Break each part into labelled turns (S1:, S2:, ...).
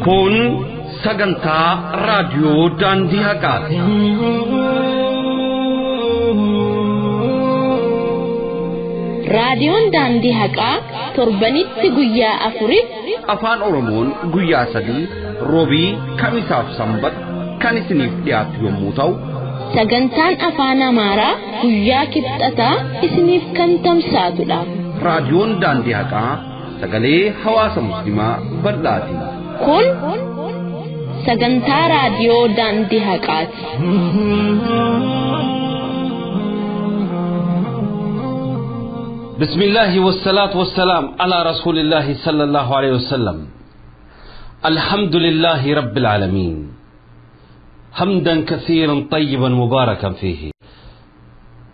S1: Kun sagantaa raadiyoo daandii haqaati.
S2: Raadiyoon daandii haqaa torbanitti guyyaa afuritti
S1: afaan Oromoon guyyaa 3 roobii kamisaaf sanbata kan isiniif dhiyaatu yommuu ta'u,
S2: sagantaan afaan Amaaraa guyyaa kibxataa isiniif kan tamsaasudha.
S1: Raadiyoon daandii haqaa sagalee hawaasa musliimaa bal'aati.
S2: Kun sagantaa raadiyoo daandii haqaati.
S1: بسم الله والصلاة والسلام على رسول الله صلى الله عليه وسلم. الحمد لله رب العالمين حمدا كثيرا طيبا مباركا فيه.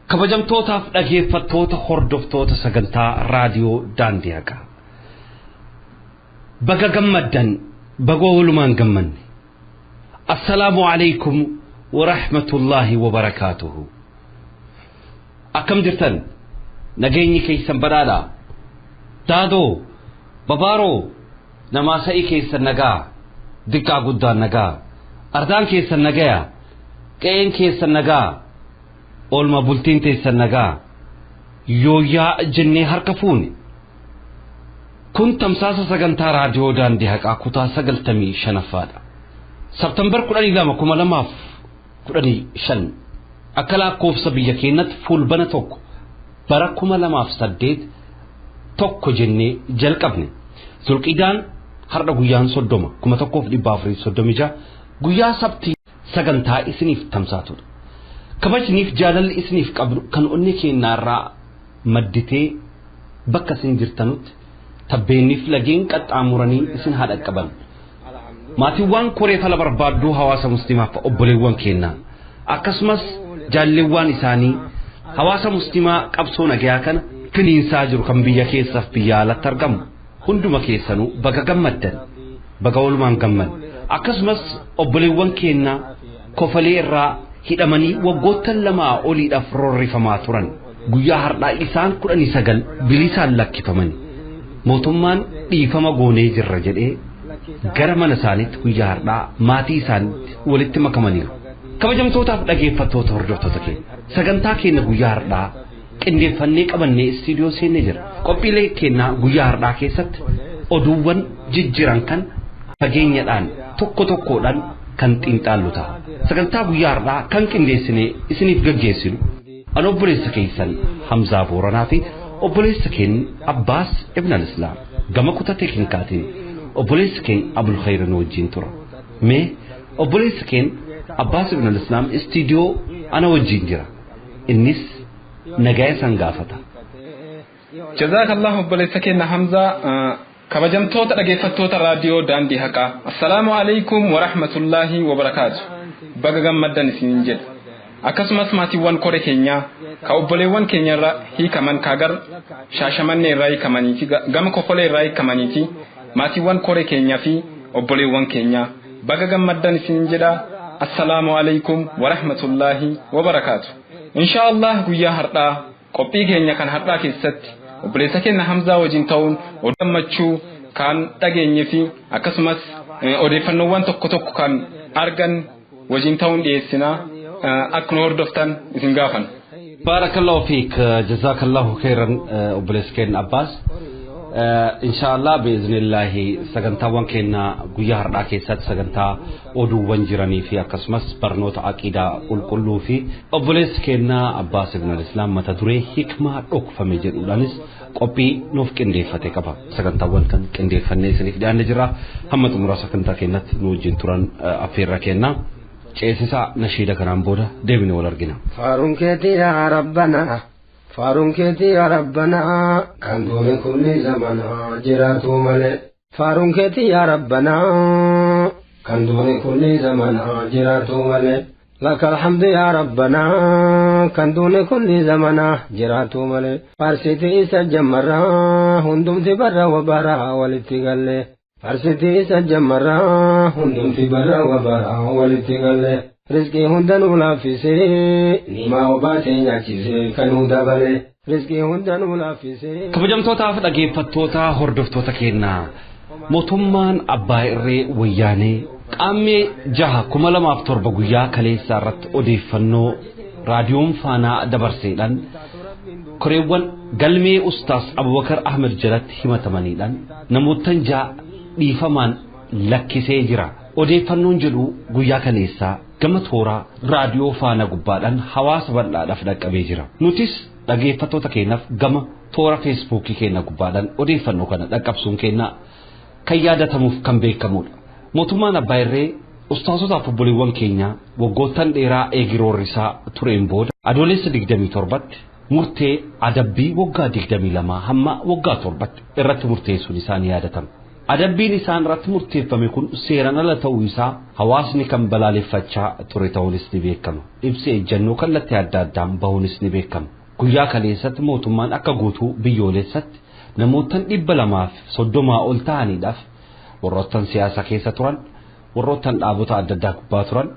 S1: كبجمتوتا dhaggeeffattoota hordoftoota sagantaa raadiyoo daandii haqaa, baga gammaddan, baga walumaan gammanne. Assalaamu alaykum wa rahmatullahi wa barakaatuhu. Akkam jirtan? Nageenyi keessan badhaadha. Daadoo babaaroo namaa sa'ii keessan nagaa, diqqaa guddaan nagaa, ardaan keessan nagaya, qe'een keessan nagaa, oolmaa bultiin teessan nagaa, yooyyaa jennee harka fuune. Kun tamsaasa sagantaa raadiyoo daandii haqaa kutaa 95ffaadha. Sebtembar 12 2015 akka lakkoofsa biyya keenyatti fulbana 1 bara 2008 tokko jennee jalqabne. Zulqidaan har'a guyyaan 30 1436 guyyaa sabtii sagantaa isiniif tamsaatudha. Kabajniif jaalalli isiniif qabnu kan onnee keenyaarraa madditee bakka isin jirtanutti tabbeenniif lageen qaxxaamuranii isin haa dhaqqaban. Maatiiwwan koree fala barbaadduu hawaasa musliimaaf obboleewwan keenyaa akkasumas jaalleewwan isaanii hawaasa musliimaa qabsoo nagayaa kana finiinsaa jiru kan biyya keessaaf biyya alatti argamu hunduma keessanuu baga gammaddan, baga walumaan gammaddan. Akkasumas obboleewwan keenyaa kofalee irraa hidhamanii waggoottan 2 oliidhaaf roorrifamaa turan guyyaa har'aa isaan 19 bilisaan lakkifaman. Mootummaan dhiifama goonee jirra jedhee gara mana isaaniitti guyyaa har'aa maatii isaaniitti walitti makamaniiru. Kabajamtootaaf dhaggeeffattoota hordoftoota keenya, sagantaa keenya guyyaa har'aa qindeeffannee qabannee istiidiyoo seennee jira. Qophiilee keenya guyyaa har'aa keessatti oduuwwan jijjiiran kan fageenyadhaan tokko tokkoodhaan kan xiinxallu ta'a. Sagantaa guyyaa har'aa kan qindeessinee isiniif gaggeessinu an obboleessa keessan Hamzaa Booranaa fi obboleessa keenya Abbaas Ibn al-Islaam, gama kutaa teeknikaatiin obboleessa keenya Abul Khayr nu wajjin tura. Mee obboleessa keenya Abbaas Ibn al-Islaam istiidiyoo ana wajjin jira. Innis nagaa isaan gaafata.
S3: Jazaakallahu obboleessa keenya Hamzaa. Kabajamtoota dhaggeeffattoota raadiyoo daandii haqaa, assalaamu alaykum wa rahmatullahi wa barakaatu. Baga gammaddan isiniin jedha. Akkasumas maatiiwwan koree keenyaa ka obboleewwan keenya irraa hiikaman, ka gar Shaashamannee irraa hiikamanii fi gama Kofolee irraa hiikamanii fi maatiiwwan koree keenyaa fi obboleewwan keenyaa baga gammaddan isiniin jedha. Assalaamu alaykum wa rahmatullahi wa barakaatu. Insha Allah guyyaa har'aa qophii keenya kan har'aa keessatti obboleessa keenya Hamzaa wajjin ta'uun oduu gammachuu kan dhageenye fi akkasumas odeeffannoowwan tokko tokko kan argan wajjin ta'uun dhiyeessinaa. Akkuma hordoftan isin gaafan.
S1: Barakallahu fiik, jazakallahu khairan obboleessa keenya Abbaas. Insha Allah biiznillaahi sagantaawwan keenya guyyaa har'aa keessatti sagantaa oduuwwan jiranii fi akkasumas barnoota aqiidaa qulqulluu fi obboleessi keenya Abbaas Ibn al-Islaam mata duree hikmaa dhokfame jedhuudhaanis qophii nuuf qindeeffate qaba. Sagantaawwan kan qindeeffannee isiniif dhiyaanne jira. Hamma xumura sagantaa keenyatti nu wajjin turan affeerra keenya. Ceesisaa nashiida kanaan booda deebinee wal argina.
S4: Faaruun keetii yaa Rabbanaa, faaruun keetii yaa Rabbanaa, kan duuni kulli zamanaa jiraatu malee. Faaruun keetii yaa Rabbanaa, kan duuni kulli zamanaa jiraatu malee. Laka alhamdu yaa Rabbanaa, kan duuni kulli zamanaa jiraatu malee. Faarsitii isa jammarraa, hundumti barra wa baraa walitti galle. Faarsitii isa jammarraa, hundumti barra wa baraa walitti galle. Rizqii hunda nu laaffisee, nimaa obaasee nyaachisee kan nu dabale. Rizqii hunda nu laaffisee.
S1: Kabajamtootaaf dhaggeeffattoota hordoftoota keenyaa, Mootummaan Abbaa Irree Wayyaanee Qaammee 6/2007 guyyaa kaleessaa irratti odeeffannoo raadiyoon Faanaa dabarseedhaan koreewwan galmee Ustaas Abubakar Ahmed jalatti himatamaniidhaan namoottan 6 dhiifamaan lakkisee jira. Odeeffannoon jedhu guyyaa kaleessaa gama tooraa raadiyoo Faanaa gubbaadhaan hawaasa bal'aadhaaf dhaqqabee jira. Nutis dhaggeeffattoota keenyaaf gama toora feesbuukii keenya gubbaadhaan odeeffannoo kana dhaqqabsuun keenya kan yaadatamuuf kan beekamudha. Mootummaan Abbaa Irree ustaasotaaf obboleewwan keenya waggoottan dheeraa eegiroorrisaa tureen booda adoolessa 27tti murtee adabbii waggaa 22 hamma waggaa 7tti irratti murteessuun isaa ni yaadatama. Adabbiin isaan irratti murteeffame kun seeraan ala ta'uu isaa hawaasni kan balaaleffachaa ture ta'uunis ni beekama. Ibsi ejjennoo kallattii adda addaan bahuunis ni beekama. Guyyaa kaleessatti mootummaan akka guutuu biyyoolessatti namoottan 230 ol ta'aniidhaaf warroottan siyaasa keessa turan, warroottan dhaabota adda addaa gubbaa turan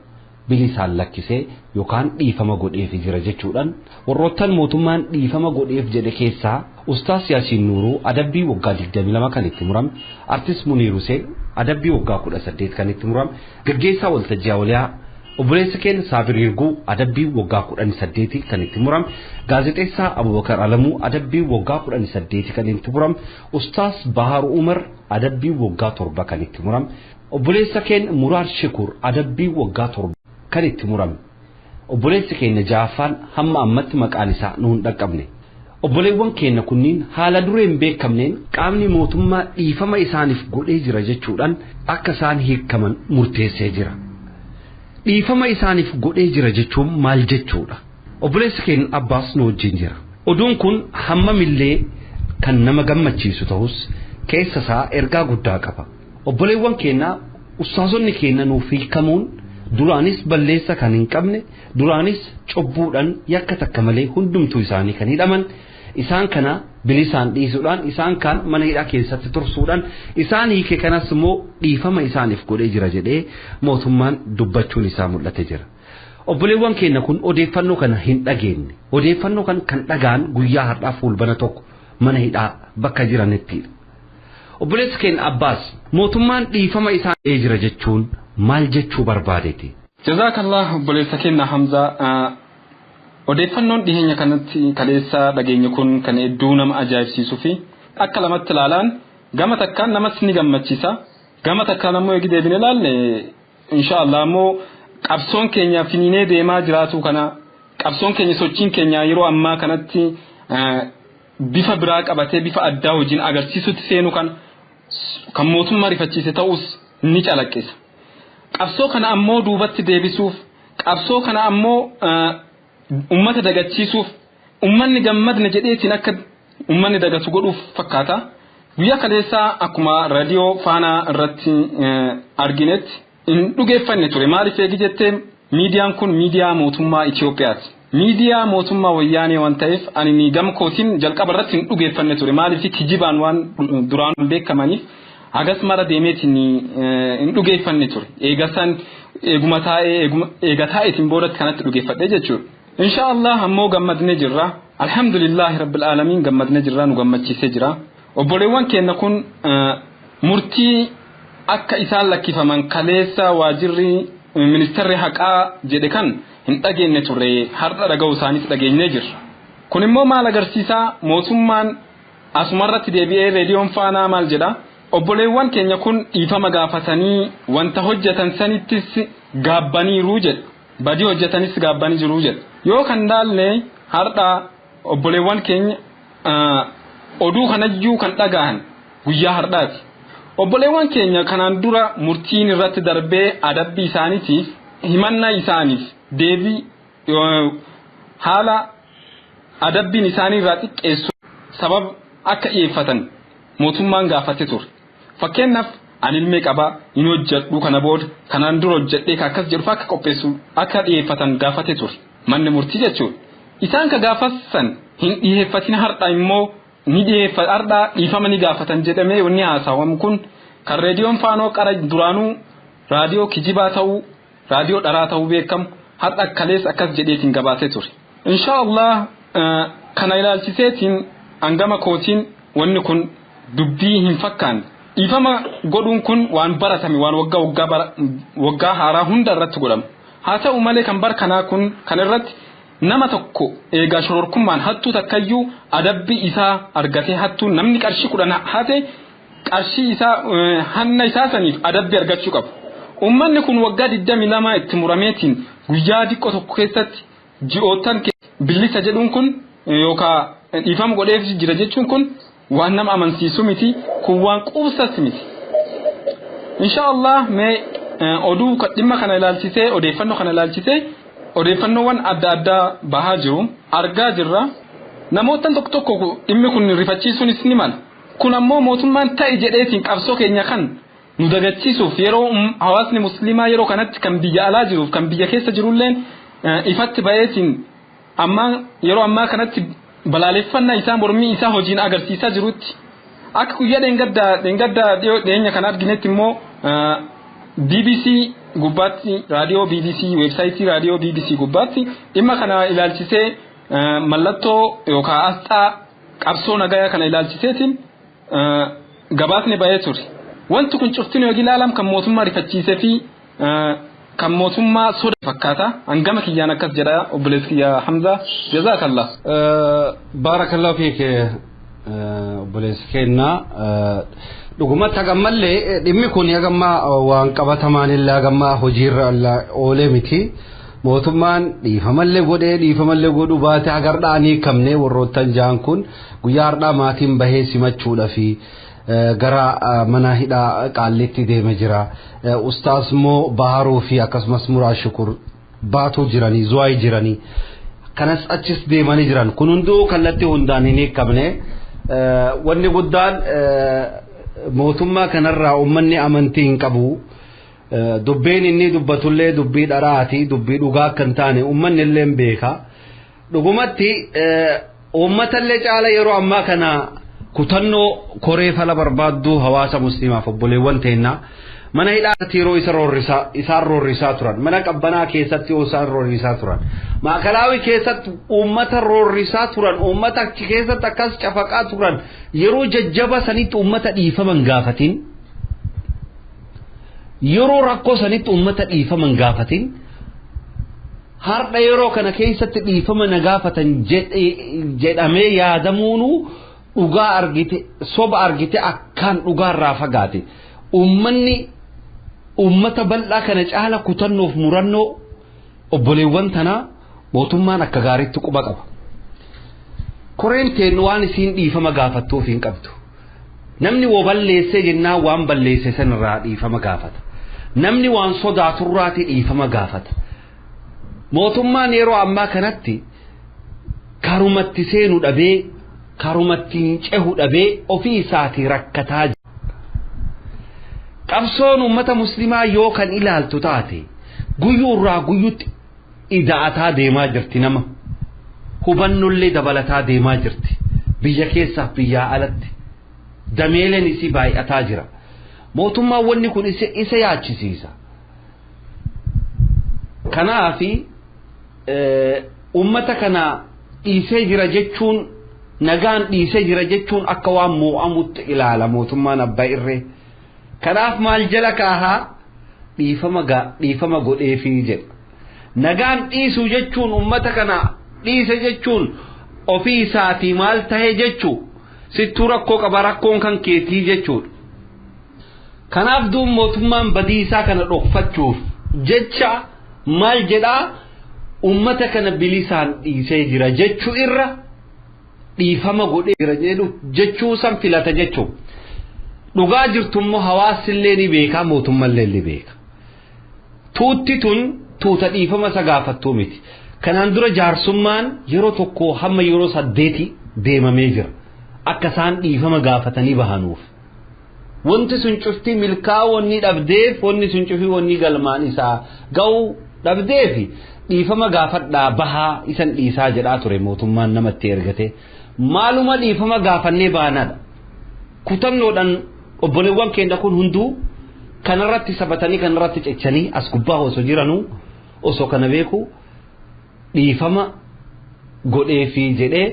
S1: bilisaan lakkisee yookaan dhiifama godheef jira jechuudhaan warroottan mootummaan dhiifama godheef jedhe keessaa Ustaas Yaasiin Nuuruu adabbii waggaa 22 kan itti murame, Artist Muniir Huseen adabbii waggaa 18 kan itti murame, gaggeessaa waltajjii Awliyaa obboleessa keenya Saabir Hirguu adabbii waggaa 18 kan itti murame, gaazexeessaa Abubakar Alamuu adabbii waggaa 18 kan itti murame, Ustaas Bahar Umar adabbii waggaa 7 kan itti murame, obboleessa keenya Muraar Shikur adabbii waggaa 7 kan itti murame. Obboleessi keenya Jaaffaan hamma ammatti maqaan isaa nu hin dhaqqabne. Obboleewwan keenya kunniin haala dureen beekamneen qaamni mootummaa dhiifama isaaniif godhee jira jechuudhaan akka isaan hiikaman murteessee jira. Dhiifama isaaniif godhee jira jechuun maal jechuudha? Obboleessi keenya Abbaas nu wajjin jira. Oduun kun hammamillee kan nama gammachiisu ta'us keessa isaa ergaa guddaa qaba. Obboleewwan keenya ustaazonni keenya nuuf hiikamuun duraanis balleessa kan hin qabne, duraanis cubbuudhaan yakka takka malee hundumtuu isaanii kan hidhaman, isaan kana bilisaan dhiisuudhaan, isaan kaan mana hidhaa keessatti tursuudhaan, isaan hiike kanas immoo dhiifama isaaniif godhee jira jedhee mootummaan dubbachuun isaa mul'ate jira. Obboleewwan keenya kun odeeffannoo kana hin dhageenye. Odeeffannoo kan dhagaan guyyaa har'aa fuulbana 1 mana hidhaa bakka jiranittidha. Obboleessi keenya Abbaas mootummaan dhiifama isaa jira jechuun maal jechuu barbaadeeti?
S3: Jazaakallah obboleessa keenya Hamzaa. Odeeffannoon dhiheenya kanatti kaleessa dhageenye kun kan hedduu nama ajaa'ibsiisuu fi akka lamatti ilaalaan gama takkaan namas ni gammachiisa. Gama takkaan ammoo eegi deebine ilaalle inshaallah ammoo qabsoon keenya finiinee deemaa jiraatu kana qabsoon keenya sochiin keenya yeroo ammaa kanatti bifa biraa qabatee bifa addaa hojiin agarsiisutti seenu kan mootummaa rifachiise ta'us ni calaqqisa. Qabsoo kana ammoo duubatti deebisuuf, qabsoo kana ammoo ummata dagachiisuuf, ummanni gammadne jedheetiin akka ummanni dagatu godhuuf fakkaata. Guyyaa kaleessaa akkuma raadiyoo Faanaa irratti arginetti hin dhugeeffanne ture. Maaliif eegi jettee miidiyaan kun miidiyaa mootummaa Itoophiyaati. Miidiyaa mootummaa wayyaanee waan ta'eef ani gama kootiin jalqaba irratti hin dhugeeffanne ture. Maaliif kijibaan waan duraan beekamaniif hagas mara deemeetiin hin dhugeeffanne ture. Eegasan eeguma taa'ee eega taa'eetiin boodatti kanatti dhugeeffadhe jechuudha. Inshaallah ammoo gammadnee jirra. Alhamdulillahi rabbil aalamiin gammadnee jirra, nu gammachiisee jira. Obboleewwan keenya kun murtii akka isaan lakkifaman kaleessa waajirri ministeerri haqaa jedhe kan hin dhageenye turre, har'a dhaga'uu isaaniis dhageenyee jirra. Kun immoo maal agarsiisaa? Mootummaan asumarratti deebi'ee reediyoon Faanaa maal jedha? Obboleewwan keenya kun dhiifama gaafatanii wanta hojjetan sanittis gaabbaniiru jedha. Badii hojjetanis gaabbanii jiru jedha. Yoo kan laalle har'a obboleewwan keenya oduu kanayyuu kan dhaga'an guyyaa har'aati. Obboleewwan keenya kanaan dura murtiin irratti darbee adabbii isaaniitiif himannaa isaaniif deebii haala adabbiin isaanii irraa xiqqeessu sabab akka dhiyeeffatan mootummaan gaafate ture. Fakkeenyaaf ani ilmee qabaa hin hojjedhu kana booda kanaan dura hojjedhee akkas jedhu akka qopheessu akka dhiyeeffatan gaafate ture. Manni murtii jechuudha. Isaan ka gaafasan hin dhiyeeffatin har'a immoo ni dhiyeeffatan har'a dhiifama ni gaafatan jedhamee wanni haasawamu kun kan reediyoon Faanoo qara duraanuu raadiyoo kijibaa ta'uu raadiyoo dharaa ta'uu beekamu har'a kalees akkas jedheetiin gabaasee ture. Inshaallah kana ilaalchiseetiin hangama kootiin wanni kun dubbii hin fakkaanne. Dhiifama godhuun kun waan baratame waan waggaa waggaa haaraa hunda irratti godhamu. Haa ta'u malee kan bar kanaa kun kan irratti nama tokko eegaa shororkummaan hattuu takkayyuu adabbii isaa argatee hattuu namni qarshii 10 hate qarshii isaa hanna isaa saniif adabbii argachuu qabu. Uummanni kun waggaa 22 itti murameetiin guyyaa diqqoo tokko keessatti ji'oottan billisa jedhuun kun yookaan dhiifama godheef jira jechuun kun waan nama amansiisu miti kun waan quubsas miti. Inshaallah mee oduu dhimma kana ilaalchisee odeeffannoo kana ilaalchisee odeeffannoowwan adda addaa bahaa jiru argaa jirra. Namoota tokko tokko dhimmi kun rifachiisuunis ni mala. Kun ammoo mootummaan ta'e jedheetiin qabsoo keenya kan nu dagachiisuuf yeroo hawaasni musliimaa yeroo kanatti kan biyya alaa jiruuf kan biyya keessa jirulleen ifatti baheetiin ammaa yeroo ammaa kanatti balaaleffannaa isaa mormii isaa hojiin agarsiisaa jirutti akka guyyaa dheengaddaa dhiyeenya kana arginetti immoo BBC gubbaatti raadiyoo BBC weebsaayitii raadiyoo BBC gubbaatti dhimma kana ilaalchisee mallattoo yookaan asxaa qabsoo nagayaa kana ilaalchiseetiin gabaasni bahee ture. Wanti kun cuftin yoo ilaalam kan mootummaa rifachiisee fi kan mootummaa soda fakkaata. Hangama kiyyaan akkas jedha obboleessi kiyya Hamza. Jazaakallah.
S1: Baarakallahu fiik obboleessi keenya. Dhugumatti hagammallee dhimmi kun hagammaa waan qabatamaan illee hagammaa hojiirra oolee miti. Mootummaan dhiifamallee godhee dhiifamallee godhuu baate hagardhaa ni hiikamne warroottan jaan kun guyyaa har'aa maatiin bahee simachuudha fi gara mana hidhaa qaallitti deema jira. Ustaas immoo Baharuu fi akkasumas Muraa Shukur baatuu jiranii zuwaayii jiranii kanas achis deemanii jiran kun hunduu kallattii hundaan hin hiikamne. Wanni guddaan mootummaa kanarraa uummanni amantii hin qabu. Dubbiin inni dubbatullee dubbii dharaati dubbii dhugaa akka hin taane uummanni illee hin beeka. Dhugumatti uummatallee caala yeroo ammaa kana kutannoo koree fala barbaadduu hawaasa musliimaaf obboleewwan teennaa mana hidhaatti yeroo isaan roorrisaa turan mana qabbanaa keessatti yeroo isaan roorrisaa turan maakalaawii keessatti uummata roorrisaa turan uummata achi keessatti akkas cafaqaa turan yeroo jajjaba sanitti uummata dhiifaman gaafatin yeroo rakkoo sanitti uummata dhiifaman gaafatin har'a yeroo kana keessatti dhiifama na gaafatan jedhamee yaadamuunu dhugaa argite soba argite akkaan dhugaarraa fagaate uummanni uummata bal'aa kana caala kutannoof murannoo obboleewwan tanaa mootummaan akka gaariitti quba qaba. Koreen teen waan isiin dhiifama gaafattuuf hin qabdu. Namni woo balleessee jennaan waan balleesse sanirraa dhiifama gaafata. Namni waan sodaaturraati dhiifama gaafata. Mootummaan yeroo ammaa kanatti karumatti seenu dhabee karumatti hin cehu dhabee ofii isaatii rakkataa jira. Qabsoon uummata musliimaa yoo kan ilaaltu taate guyyuurraa guyyutti ida'ataa deemaa jirti nama. Hubannollee dabalataa deemaa jirti. Biyya keessaaf biyyaa alatti. Dameeleen isii baay'ataa jira. Mootummaan wanni kun isa yaachisiisa. Kanaafi uummata kana dhiisee jira jechuun nagaan dhiisee jira jechuun akka waan moo'amutti ilaala mootummaan abbaa irree. Kanaaf maal jala kaahaa dhiifama godheefii jedha. Nagaan dhiisuu jechuun uummata kana dhiise jechuun ofii isaatii maal tahe jechuu sittuu rakkoo qaba rakkoon kan keetii jechuudha. Kanaaf duub mootummaan badii isaa kana dhokfachuuf jecha maal jedhaa uummata kana bilisaan dhiisee jira jechuu irra dhiifama godhee jira jedhu jechuu san filata jechuu. Dhugaa jirtu immoo hawaasillee ni beeka mootummallee ni beeka. Tuutti tun tuuta dhiifama isa gaafattuu miti. Kanaan dura jaarsummaan yeroo tokko hamma yeroo 8 deemamee jira. Akka isaan dhiifama gaafatanii bahanuuf. Wanti sun cufti milkaa'uu wanni dhabdeef wanni sun cufii wanni galmaan isaa ga'uu dhabdeef dhiifama gaafadhaa bahaa isan dhiisaa jedhaa ture mootummaan namatti ergate. Maaluma dhiifama gaafannee baanaadha. Kutannoodhaan obboleewwan keenya kun hunduu kanarratti sabatanii kanarratti cechanii as gubbaa osoo jiranuu osoo kana beeku dhiifama godheefii jedhee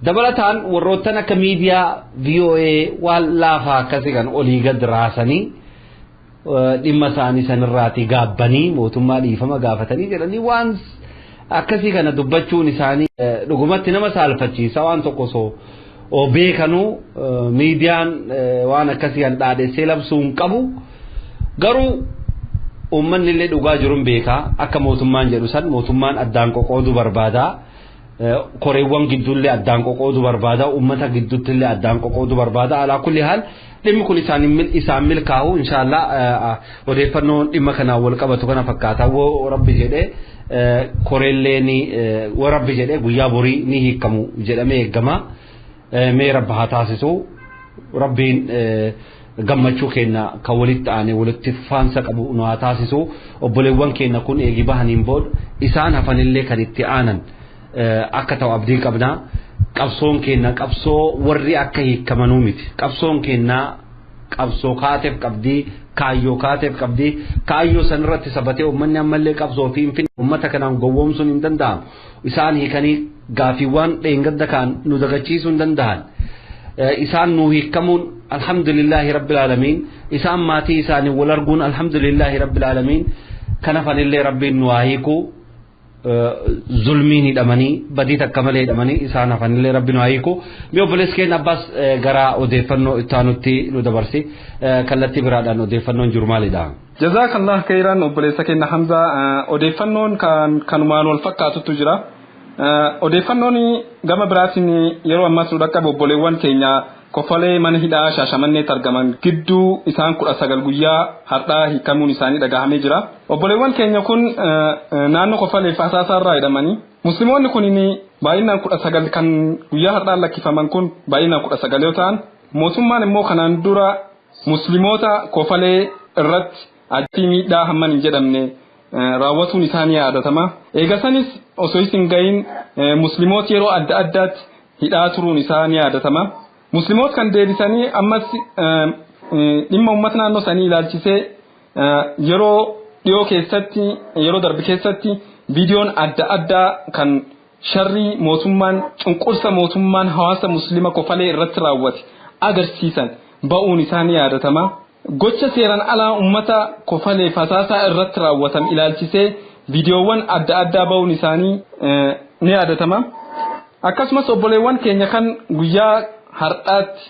S1: Dabalataan warroottan akka miidiyaa VOA waan laafaa akkasii kan olii gad raasanii dhimma isaanii sanirraatii gaabbanii mootummaa dhiifama gaafatanii jedhanii waan akkasii kana dubbachuun isaanii dhugumatti nama saalfachiisa. Waan tokko osoo beekanuu miidiyaan waan akkasii kan dhaadhessee labsuu hin qabu. Garuu uummanni illee dhugaa jiruun beekaa akka mootummaan jedhu san mootummaan addaan qoqooduu barbaada. Koreewwan gidduullee addaan qoqooduu barbaada. Uummata gidduutti illee addaan qoqooduu barbaada. Alaa kulli haal dhimmi kun isaan milkaa'u inshaallah. Odeeffannoon dhimma kanaan wal qabatu kana fakkaata. Woo rabbi jedhee koreellee ni woo rabbi jedhee guyyaa borii ni hiikamu jedhamee eegama. Mee rabba haa taasisu. Rabbiin gammachuu keenya kan walitti aanee walitti faansa qabu nu haa taasisu. Obboleewwan keenya kun eegi bahaniin booda isaan hafanillee kan itti aanan akka ta'u abdii qabna. Qabsoon keenya qabsoo warri akka hiikamanuu miti. Qabsoon keenya qabsoo kaateef qabdii, kaayyoo kaateef qabdii. Kaayyoo sanirratti sabatee uummanni ammallee qabsoo fi hinfinne uummata kanaan gowwoomsuun hin danda'amu. Isaan hiikanii gaafiiwwan dheengadda kaan nu dagachiisuu hin danda'an. Isaan nu hiikamuun alhamdulillahi rabbil aalamiin. Isaan maatii isaanii wal arguun alhamdulillahi rabbil aalamiin. Kana fanillee rabbiin nu haa hiiku. Zulmiin hidhamanii badii takka malee hidhamanii isaan hafanillee rabbi nu haa hiiku. Mee obboleessi keenya Abbaas gara odeeffannoo itti nu dabarsi. Kallattii biraadhaan odeeffannoon jiru maalidha?
S3: Jazaakallah khairan obboleessa keenya Hamzaa. Odeeffannoon kan kanumaan wal fakkaatutu jira. Odeeffannoon gama biraatiin yeroo ammaas nu dhaqqabe obboleewwan keenya kofalee mana hidhaa Shaashamanneetti argaman gidduu isaan 19 guyyaa har'aa hiikamuun isaanii dhagahamee jira. Obboleewwan keenya kun naannoo kofalee fi Asaasaa irraa hidhamanii musliimoonni kun baay'inaan 19 kan guyyaa har'aa lakkifaman kun baay'inaan 19 yoo ta'an, mootummaan immoo kanaan dura musliimoota kofalee irratti ajjii miidhaa hamman hin jedhamne raawwatuun isaanii yaadatama. Eegasanis osoo isin gahin musliimoota yeroo adda addaatti hidhaa turuun isaanii yaadatama. Musliimoota kan deebisanii ammas dhimma uummata naannoo sanii ilaalchisee yeroo dhiyoo keessatti, yeroo darbe keessatti viidiyoon adda addaa kan sharrii mootummaan, cunqursa mootummaan hawaasa muslima kofalee irratti raawwate agarsiisan ba'uun isaanii yaadatama. Gocha seeraan alaa uummata kofalee Asaasaa irratti raawwatan ilaalchisee viidiyoowwan adda addaa ba'uun isaanii ni yaadatama. Akkasumas obboleewwan keenya kan guyyaa har'aatti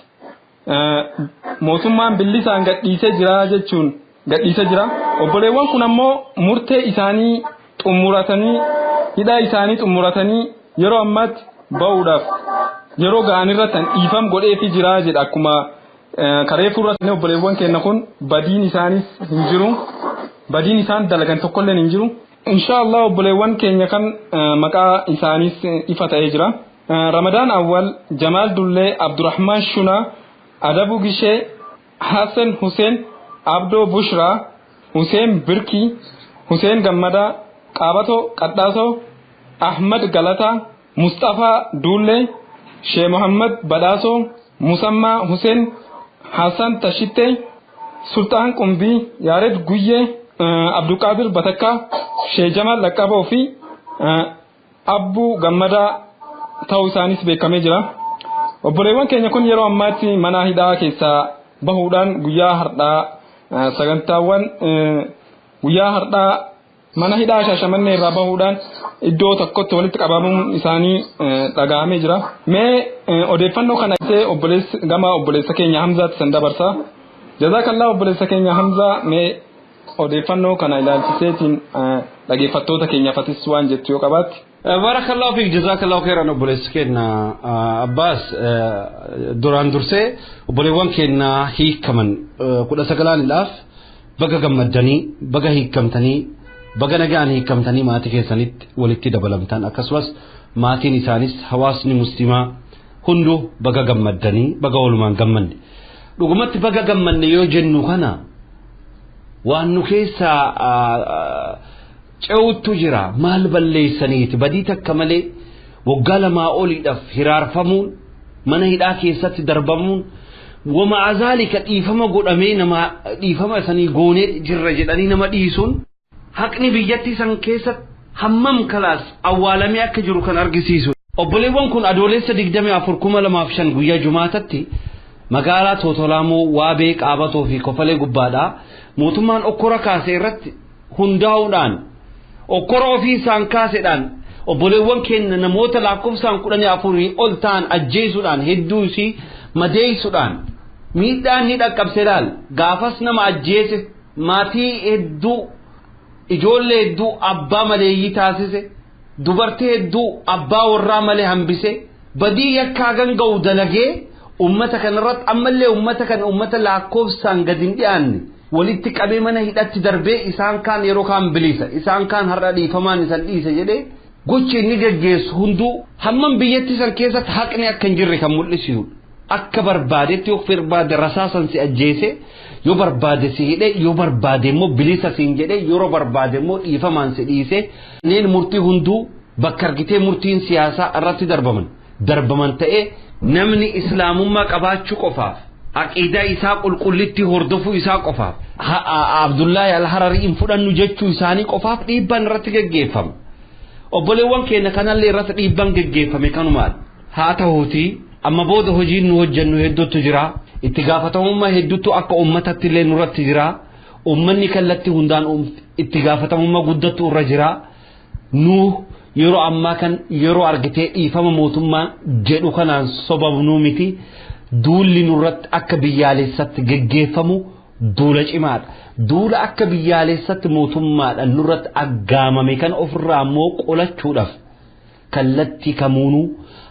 S3: mootummaan bilisaan gadhiisee jira jechuun gadhiisee jira. Obboleewwan kun ammoo murtee isaanii xumuratanii, hidhaa isaanii xumuratanii yeroo ammaatti ba'uudhaaf yeroo ga'an irratti dhiifam godheefii jira jedha. Akkuma karee fuulduratti obboleewwan keenya kun badiin isaanis hin jiru. Badiin isaan dalagan tokkolleen hin jiru. Inshaallah obboleewwan keenya kan maqaa isaanis ifa ta'ee jira. Ramadaan Awwal, Jamaal Dullee, Abdurrahman Shuna, Adabu Gishee, Hassan Hussein, Abdoo Bushraa, Hussein Birkii, Hussein Gammadaa, Qaabatoo Qadhaasoo, Ahmad Galataa, Mustafaa Duullee, Shee Muhammad Badhaasoo, Musammaa Hussein, Hassan Tashittee, Sultaan Qumbii, Yaared Guyyee, Abdulqaadir Batakkaa, Shee Jamal Laqqaboo fi Abbuu Gammadaa ta'uu isaanis beekamee jira. Obboleewwan keenya kun yeroo ammaatti mana hidhaa keessaa bahuudhaan guyyaa har'aa sagantaawwan guyyaa har'aa mana hidhaa Shaashamannee irraa bahuudhaan iddoo tokkotti walitti qabamuun isaanii dhaga'amee jira. Mee odeeffannoo kana ibsee obboleessi gama obboleessa keenya Hamzaatti san dabarsa. Jazaakallah obboleessa keenya Hamzaa, mee odeeffannoo kana ilaalchiseetiin dhaggeeffattoota keenyaafatis waan jettu yoo qabaatte.
S1: Barakallahu fiik, jazakallahu khairan obboleessi keenya Abbaas. Duraan dursee obboleewwan keenya hiikaman 19dhaaf baga gammaddanii, baga hiikamtanii, baga nagaan hiikamtanii maatii keessanitti walitti dabalamtan. Akkasumas maatiin isaanis, hawaasni muslimaa hunduu baga gammaddanii, baga walumaan gammanne. Dhugumatti baga gammanne yoo jennu kana waan nu keessaa ce'uttu jira. Maal balleessaniiti? Badii takka malee waggaa 2 oliidhaaf hiraarfamuun, mana hidhaa keessatti darbamuun, wama azaalika dhiifama godhamee nama dhiifama isanii goonee jirra jedhanii nama dhiisuun haqni biyyattii san keessatti hammam kalaas awwaalamee akka jiru kan argisiisu. Obboleewwan kun Adoolessa 24 2005 guyyaa Jumaatatti magaalaa Tootolaamoo Waabee Qaabatoo fi Kofalee gubbaadhaa mootummaan okkora kaase irratti hundaa'uudhaan okkora ofii isaan kaasedhaan obboleewwan keenya namoota lakkoofsaan 14 ol ta'an ajjeesuudhaan hedduu isii madeessuudhaan miidhaan ni dhaqqabse laal. Gaafas nama ajjeese, maatii hedduu, ijoollee hedduu abbaa maleeyyii taasise, dubartii hedduu abbaa warraa malee hambise, badii yakkaa ganga'u dalagee ummata kanarratti ammallee ummata kana ummata lakkoofsaan gadi hin dhiyaanne walitti qabee mana hidhatti darbee isaan kaan yeroo kaan bilisa, isaan kaan har'a dhiifamaan isan dhiise jedhee gochi inni geggeessu hunduu hammam biyyatti san keessatti haqni akka hin jirre kan mul'isudha. Akka barbaadetti yoo barbaade rasaasan si ajjeese, yoo barbaade si hidhe, yoo barbaade immoo bilisa siin jedhe, yeroo barbaade immoo dhiifamaan si dhiise. Kanneen murtii hunduu bakka argitee murtiin siyaasaa irratti darbaman ta'ee namni islaamummaa qabaachuu qofaaf, aqiidaa isaa qulqullitti hordofuu isaa qofaaf, Abdullaahi Al-Hararii hin fudhannu jechuu isaanii qofaaf dhiibbaan irratti geggeeffama. Obboleewwan keenya kanallee irratti dhiibbaan geggeeffame kanumaadha. Haa ta'uutii amma booda hojiin nu hojjennu hedduutu jira. Itti gaafatamummaa hedduutu akka uummatatti illee nurratti jira. Uummanni kallattii hundaan itti gaafatamummaa guddattu irra jira. Nu yeroo ammaa kan yeroo argitee dhiifama mootummaan jedhu kanaan sobamnuu miti. Duulli nurratti akka biyyaalessatti geggeeffamu duula cimaadha. Duula akka biyyaalessatti mootummaadhaan nurratti aggaamame kan ofirraa immoo qolachuudhaaf kallattii kamuunuu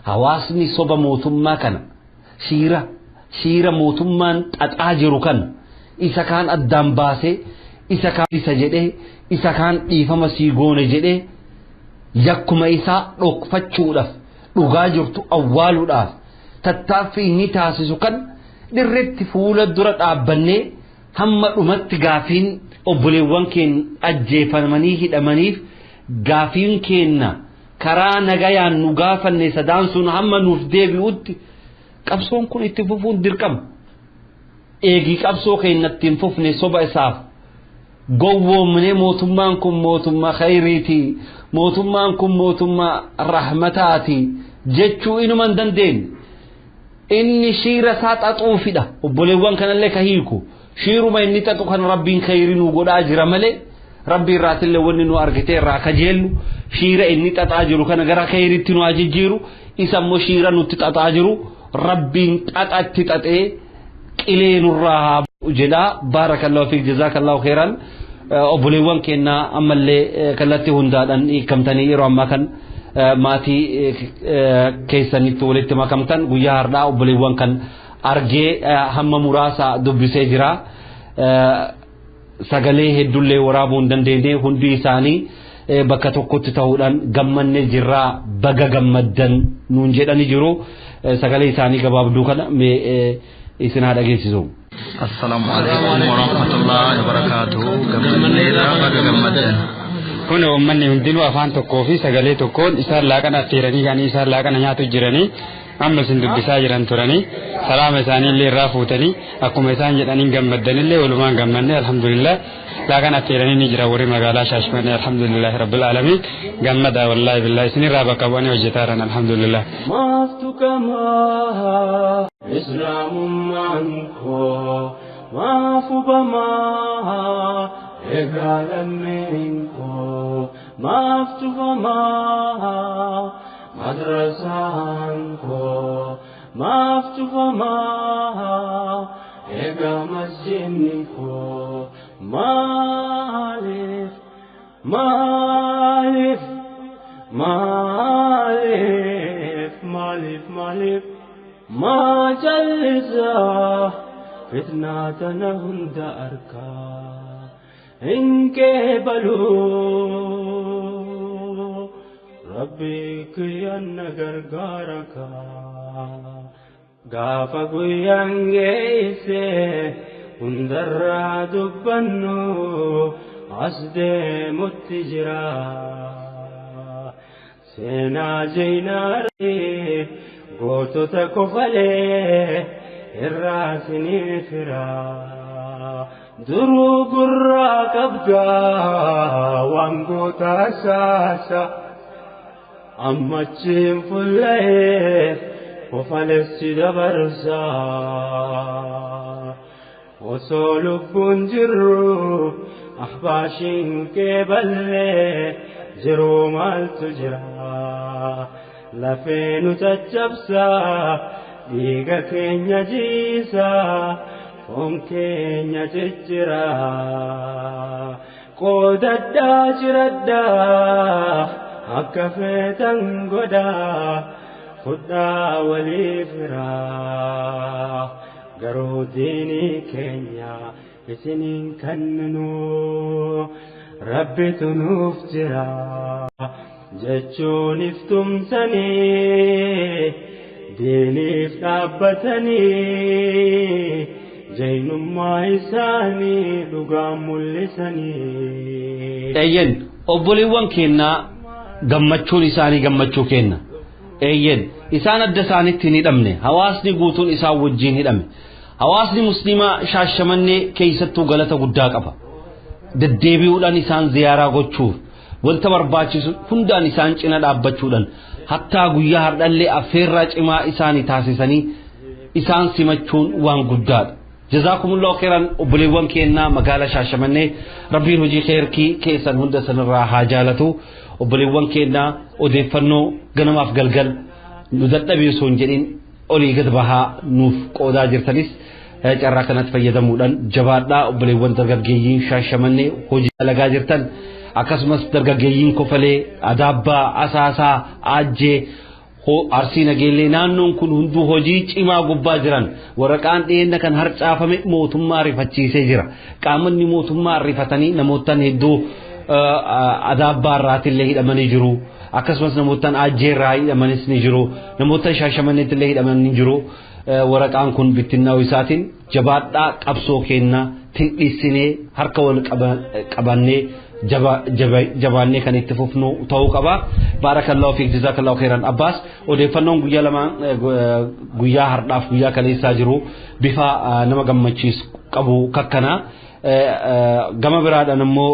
S1: hawaasni soba mootummaa kana shiira mootummaan xaxaa jiru kana isa kaan addaan baasee, isa kaan isa jedhee, isa kaan dhiifama sii goone jedhee yakkuma isaa dhokfachuudhaaf dhugaa jirtu awwaaluudhaaf tattaaffii inni taasisu kan dirreetti fuula dura dhaabbannee hamma dhumatti gaafiin obboleewwan keenya ajjeefamanii hidhamaniif gaafiin keenya karaa nagayaan nu gaafanne sadaan sun hamma nuuf deebi'utti qabsoon kun itti fufuun dirqama. Eegii qabsoo keenya ittiin fufne soba isaaf gowwoomnee mootummaan kun mootummaa khayriiti, mootummaan kun mootummaa rahmataati jechuu inuma hin dandeenye. Inni shiira isaa xaxuufidha. Obboleewwan kanallee ka hiiku shiiruma inni xaxu kan rabbiin khayrii nu godhaa jira malee rabbi irraatillee wanni nu argite irraa kajeellu shiira inni xaxaa jiru kana gara khayriitti nu jijjiiru, isa immoo shiira nutti xaxaa jiru rabbiin xaxatti xaxee qilee nurraa haa jedha. Baarakallahu fiik, jazaakallahu khairan. Obboleewwan keenya ammallee kallattii hundaadhaan hiikamtanii yeroo ammaa kan maatii keessanitti walitti makamtan guyyaa har'aa obboleewwan kan argee hamma muraasa dubbisee jira. Sagalee hedduullee waraabuu hin dandeenye, hundi isaanii bakka tokkotti ta'uudhaan gammannee jirraa baga gammaddan nuun jedhani jiru. Sagalee isaanii gabaabduu kana mee isin haa dhageessisu.
S5: Assalaamu alaikum warahmatullahi wabarakatuh. Gammanneerra, baga gammaddan.
S6: Kun uummanni hundinuu afaan tokkoo fi sagalee tokkoon isaan laaqana affeeranii kan isaan laaqana nyaatu jiranii amma isin dubbisaa jiran turanii salaama isaanii illee irraa fuutanii akkuma isaan jedhaniin gammaddanillee walumaan gammanne alhamdulillah. Laaqana affeeranii ni jira warri magaalaa Shaashmannee, alhamdulillah rabbil aalamiin. Gammada, wallaahi billahi isinirraa bakka bu'anii hojjetaa jiran, alhamdulillah.
S7: Maaftu kamaa islaamummaan koo maaf hubamaa egaa lammeen koo maaf tufamaa madrasaan koo maaf tufamaa egaa masjidni koo maaliif maaliif maaliif maaliif maaliif maa jallisaa fitnaa tana hunda arkaa hin qeebaluu rabbi kiyyanna gargaara kaa gaafa guyyaan geesse hundarraa dubbannu as deemutti jira seenaa jeenaaree gootota kofalee irraa sinii fira duruu gurraa qabdaa waan goota saasa. Ammachiin fulla'ee kofalessi dabarsaa. Osoo lubbuun jirru ahbaashiin qeeballee jiruu maaltu jira? Lafee nu caccabsaa dhiiga keenya jiisaa foon keenya cicciraa. Qoodadhaa jiradhaa akka feetan godhaa fudhaa walii firaa. Garuu diinii keenya isiniin kenninu rabbitu nuuf jira jechuun iftumsanii diiniif dhaabbatanii jaynummaa isaanii dhugaan mul'isanii.
S1: Eeyyen obboleewwan keenyaa gammachuun isaanii gammachuu kenna. Eeyyen isaan adda isaanitti hin hidhamne, hawaasni guutuun isaan wajjin hidhame. Hawaasni musliimaa Shaashamannee keessattuu galata guddaa qaba. Deddeebi'uudhaan isaan ziyaaraa gochuuf wanta barbaachisu hundaan isaan cina dhaabbachuudhaan hattaa guyyaa hardhallee affeerraa cimaa isaanii taasisanii isaan simachuun waan guddaadha. Jazaakumullahu khairan obboleewwan keenyaa magaalaa Shaashamannee, rabbiin hojii kheerkii keessan hunda sanirraa haa jaalatu. Obboleewwan keenyaa odeeffannoo ganamaaf galgal nu dadhabee osoo hin jedhin olii gad bahaa nuuf qoodaa jirtanis carraa kanatti fayyadamuudhaan jabaadhaa. Obboleewwan dargaggeeyyiin Shaashamannee hojii dalagaa jirtan, akkasumas dargaggeeyyiin Kofalee, Adaabbaa, Asaasaa, Aajjee, Arsii Nageellee naannoon kun hunduu hojii cimaa gubbaa jiran. Waraqaan dhiyeenna kan harcaafame mootummaa rifachiisee jira. Qaamonni mootummaa rifatanii namootaan hedduu Adaabbaa irraatillee hidhamanii jiru. Akkasumas namootaan Aajjee irraa hidhamanis ni jiru. Namoota Shaashamanneetillee hidhamanii jiru. Waraqaan kun bittinnaa'uu isaatiin jabaadhaa, qabsoo kennaa tindhisinee harka wal qabannee jabaannee kan itti fufnu ta'uu qaba. Baarakallahu fiik, jazaakallahu khairan Abbaas. Odeeffannoon guyyaa lamaan, guyyaa hardhaaf guyyaa kaleessaa jiru bifa nama gammachiisu qabu kakkanaa. Gama biraadhaan immoo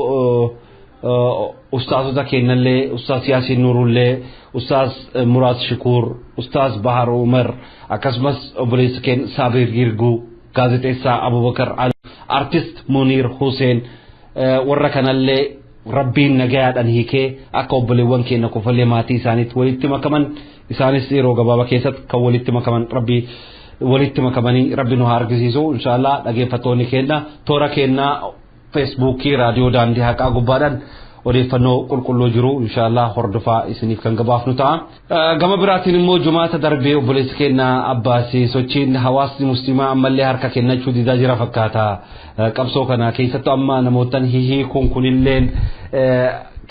S1: ustaazota keenyallee, ustaaz Yaasiin Nuurullee, ustaaz Muraad Shukuur, ustaaz Bahar Umar, akkasumas obboleessa keenya Saabir Girguu, gaazexeessaa Abubakar Ali, artist Muniir Hussein, warra kanallee rabbiin nagayaadhaan hiikee akka obboleewwan keenya kofallee maatii isaaniitti walitti makaman, isaanis yeroo gabaabaa keessatti kan walitti makaman rabbii walitti makamanii rabbi nu haa argisiisu inshaallah. Dhageeffattoonni keenya toora keenyaa feesbuukii raadiyoo Daandii Haqaa gubbaadhaan odeeffannoo qulqulluu jiru inshaallah hordofaa isiniif kan gabaafnu ta'a. Gama biraatiin immoo jumaata darbee obboleessi keenya Abbaas sochiin hawaasni musliimaa ammallee harka kennachuu didaa jira fakkaata. Qabsoo kana keessattuu amma namootaan hihiikuun kunilleen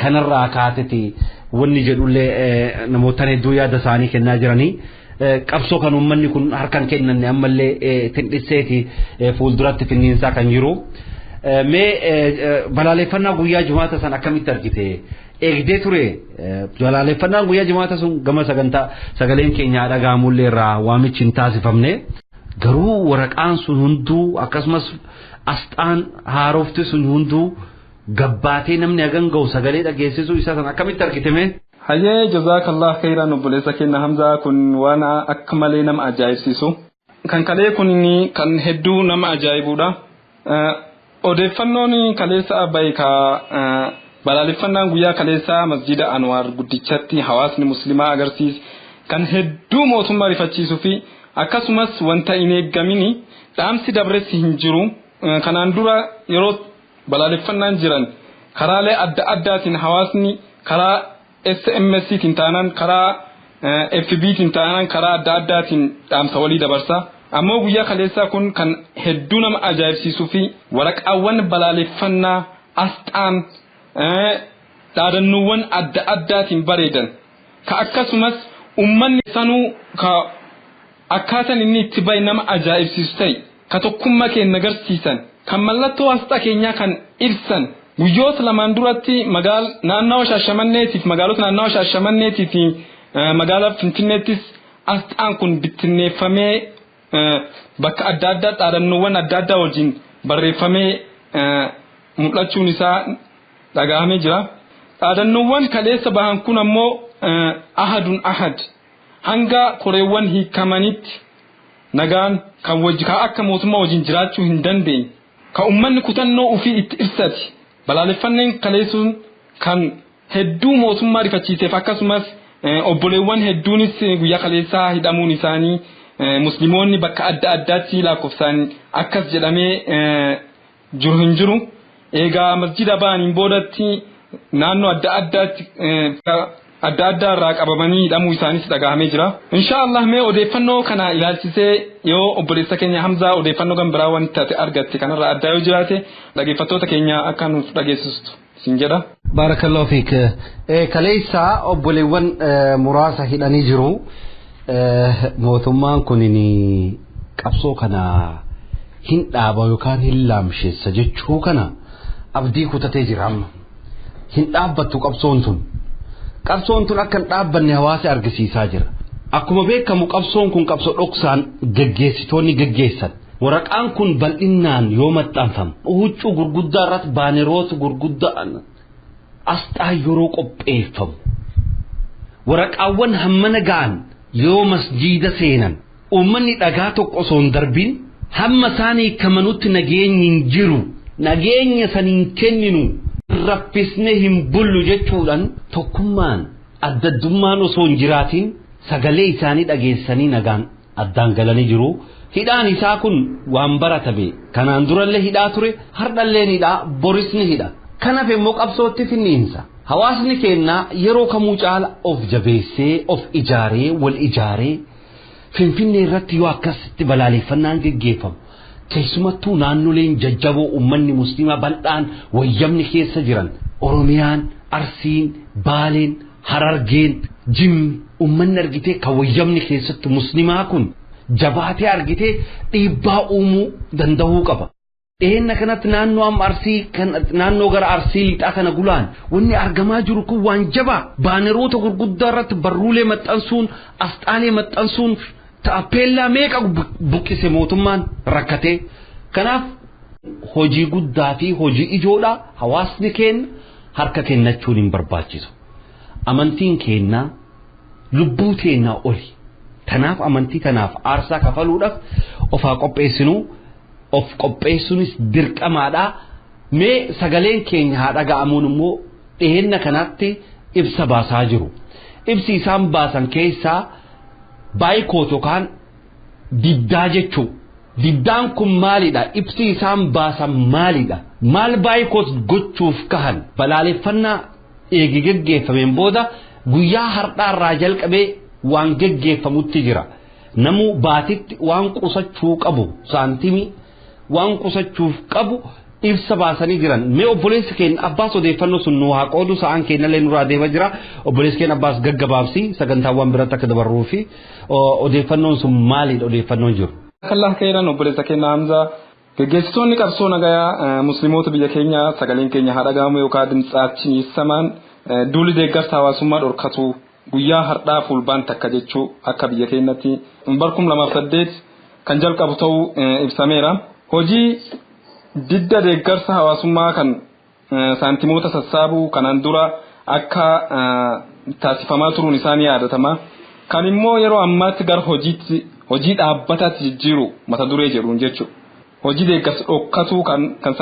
S1: kanarraa kaateti wanni jedhullee namootaan hedduu yaada isaanii kennaa jiranii. Qabsoo kan uummanni kun harkaan kennanne ammallee tindhisseeti fuulduratti finniinsaa kan jiru. Mee balaaleffannaa guyyaa jumaata san akkamitti argite? Eegdee ture balaaleffannaan guyyaa jumaata sun gama sagantaa sagaleen keenyaa dhagahamullee irraa waamichi hin taasifamne. Garuu waraqaan sun hunduu akkasumas asxaan haarofti sun hunduu gabbaatee namni hagan gahu sagalee dhageessisuu isaa san akkamitti argite mee?
S3: Hayyee, jazaakallah khairan obboleessa keenya Hamzaa, kun waan akka malee nama ajaa'ibsiisu. Kan kalee kun kan hedduu nama ajaa'ibudha. Odeeffannoon kaleessa bahe ka balaaleffannaan guyyaa kaleessaa masjida Anwaar guddichatti hawaasni muslimaa agarsiise kan hedduu mootummaa rifachiisuu fi akkasumas wanta hin eeggamini dhaamsi dabressi hin jiru. Kanaan dura yeroo balaaleffannaan jiran karaalee adda addaatiin hawaasni karaa SMS tiin taanaan, karaa FB tiin taanaan, karaa adda addaatiin dhaamsa walii dabarsa. Ammoo guyyaa kaleessaa kun kan hedduu nama ajaa'ibsiisuu fi waraqaawwan balaaleffannaa asxaan dhaadannoowwan adda addaatiin bareedan ka akkasumas ummanni sanuu ka akkaataan inni itti bahe nama ajaa'ibsiisu ta'e, ka tokkummaa keenya agarsiisan, kan mallattoo asxaa keenyaa kan ibsan. Guyyoota lamaan duratti magaal naannawa Shaashamanneetiif, magaalota naannawa Shaashamanneetii fi magaalaa Finfinneettis asxaan kun bittinneeffamee bakka adda addaa dhaadannoowwan adda addaa wajjin barreeffamee mul'achuun isaa dhagahamee jira. Dhaadannoowwan kaleessa bahan kun ammoo Ahadun ahad hanga koreewwan hiikamanitti nagaan kan wajji kan akka mootummaa wajjin jiraachuu hin dandeenye kan uummanni kutannoo ofii itti ibsate balaaleffanneen kaleessuun kan hedduu mootummaa rifachiiseef akkasumas obboleewwan hedduunis guyyaa kaleessaa hidhamuun isaanii musliimoonni bakka adda addaatti lakkoofsaan akkas jedhamee jiru hin jiru. Egaa masjida ba'aniin boodatti naannoo adda addaatti adda addaa irraa qabamanii hidhamuu isaanis dhagahamee jira. Inshaallah mee odeeffannoo kana ilaalchisee yoo obboleessa keenya Hamzaa odeeffannoo kan biraa wanti taate argatte kanarraa addaa yoo jiraate dhaggeeffattoota keenya akka nuuf dhageessistu sin jedha.
S1: Baarakallahu fiik. Kaleessa obboleewwan muraasa hidhanii jiru. Mootummaan kun qabsoo kana hin dhaaba yookaan hin laamsheessa jechuu kana abdii kutatee jira amma. Hin dhaabbattu qabsoon tun. Qabsoon tun akka hin dhaabbanne hawaasa argisiisaa jira. Akkuma beekamu qabsoon kun qabsoo dhoksaan geggeessitoonni geggeessan. Waraqaan kun bal'innaan yoo maxxanfamu huccuu gurguddaa irratti baaneroota gurguddaa asxaa yeroo qopheeffamu. Waraqaawwan hammana ga'an yoo masjiida seenan uummanni dhagaa tokko osoo hin darbin hamma isaanii kamanutti nageenyi hin jiru nageenya san hin kenninu raffisne hin bullu jechuudhaan tokkummaan addaddummaan osoo hin jiraatin sagalee isaanii dhageessanii nagaan addaan galanii jiru. Hidhaan isaa kun waan baratame kanaan durallee hidhaa ture hardhallee hidhaa boris ni hidha. Kanaaf immoo qabsootti finniinsa. Hawaasni keenya yeroo kamuu caala of jabeessee of ijaaree wal ijaaree Finfinnee irratti yoo akkasitti balaaleffannaan geggeeffamu keessumattuu naannoleen jajjaboo uummanni musliimaa bal'aan wayyamni keessa jiran Oromiyaan, Arsiin, Baaleen, Harargeen, Jimmi uummanni argitee kan wayyamni keessattu musliimaa kun jabaatee argitee dhiibbaa uumuu danda'uu qaba. Dhiheenna kanatti naannoo amma Arsii kan naannoo gara Arsii lixaa kana gulaan wanni argamaa jiru kun waan jabaa baaneroota gurguddaa irratti barruulee maxxansuun asxaalee maxxansuun taappeellaa meeqa buqqise mootummaan rakkatee. Kanaaf hojii guddaa fi hojii ijoodha hawaasni keenya harka kennachuun hin barbaachisu. Amantiin keenya lubbuu teenyaa oli. Kanaaf amantii tanaaf aarsaa kafaluudhaaf of haa qopheessinuu. Of qopheessuunis dirqamaadha. Mee sagaleen keenya haa dhaga'amuun immoo dhiheenna kanatti ibsa baasaa jiru. Ibsi isaan baasan keessaa boycott yookaan diddaa jechuu. Diddaan kun maalidha? Ibsi isaan baasan maalidha? Maal boycott gochuuf kahan? Balaaleffannaa eegi geggeeffameen booda guyyaa har'aarraa jalqabee waan geggeeffamutti jira. Namuu baatitti waan qusachuu qabu saantimii waan qusachuuf qabu ibsa baasanii jiran. Mee obboleessi keenya Abbaas odeeffannoo sun nu haa qoodu sa'aan keenyallee nurraa deema jira. Obboleessi keenya Abbaas gaggabaabsi sagantaawwan biratti akka dabarruu fi odeeffannoon sun maalidha odeeffannoon jiru.
S3: Allah khairan obboleessa keenya Hamzaa. Geggeessitoonni qabsoo nagayaa musliimoota biyya keenyaa sagaleen keenya haa dhaga'amu yookaan dimtsaachiin ibsamaan duuli deeggarsa hawaasummaa dhorkatu guyyaa har'aa fulbaan takka jechuu akka biyya keenyatti barkum 2008 kan jalqabu ta'uu ibsameera. Hojii didda deeggarsa hawaasummaa kan saantimoota sassaabuu kanaan dura akka taasifamaa turuun isaanii yaadatama. Kan immoo yeroo ammaatti gara hojiitti hojii dhaabbataatti jijjiiru mata duree jedhuun jechuudha. Hojii deeggarsa dhokkatuu kan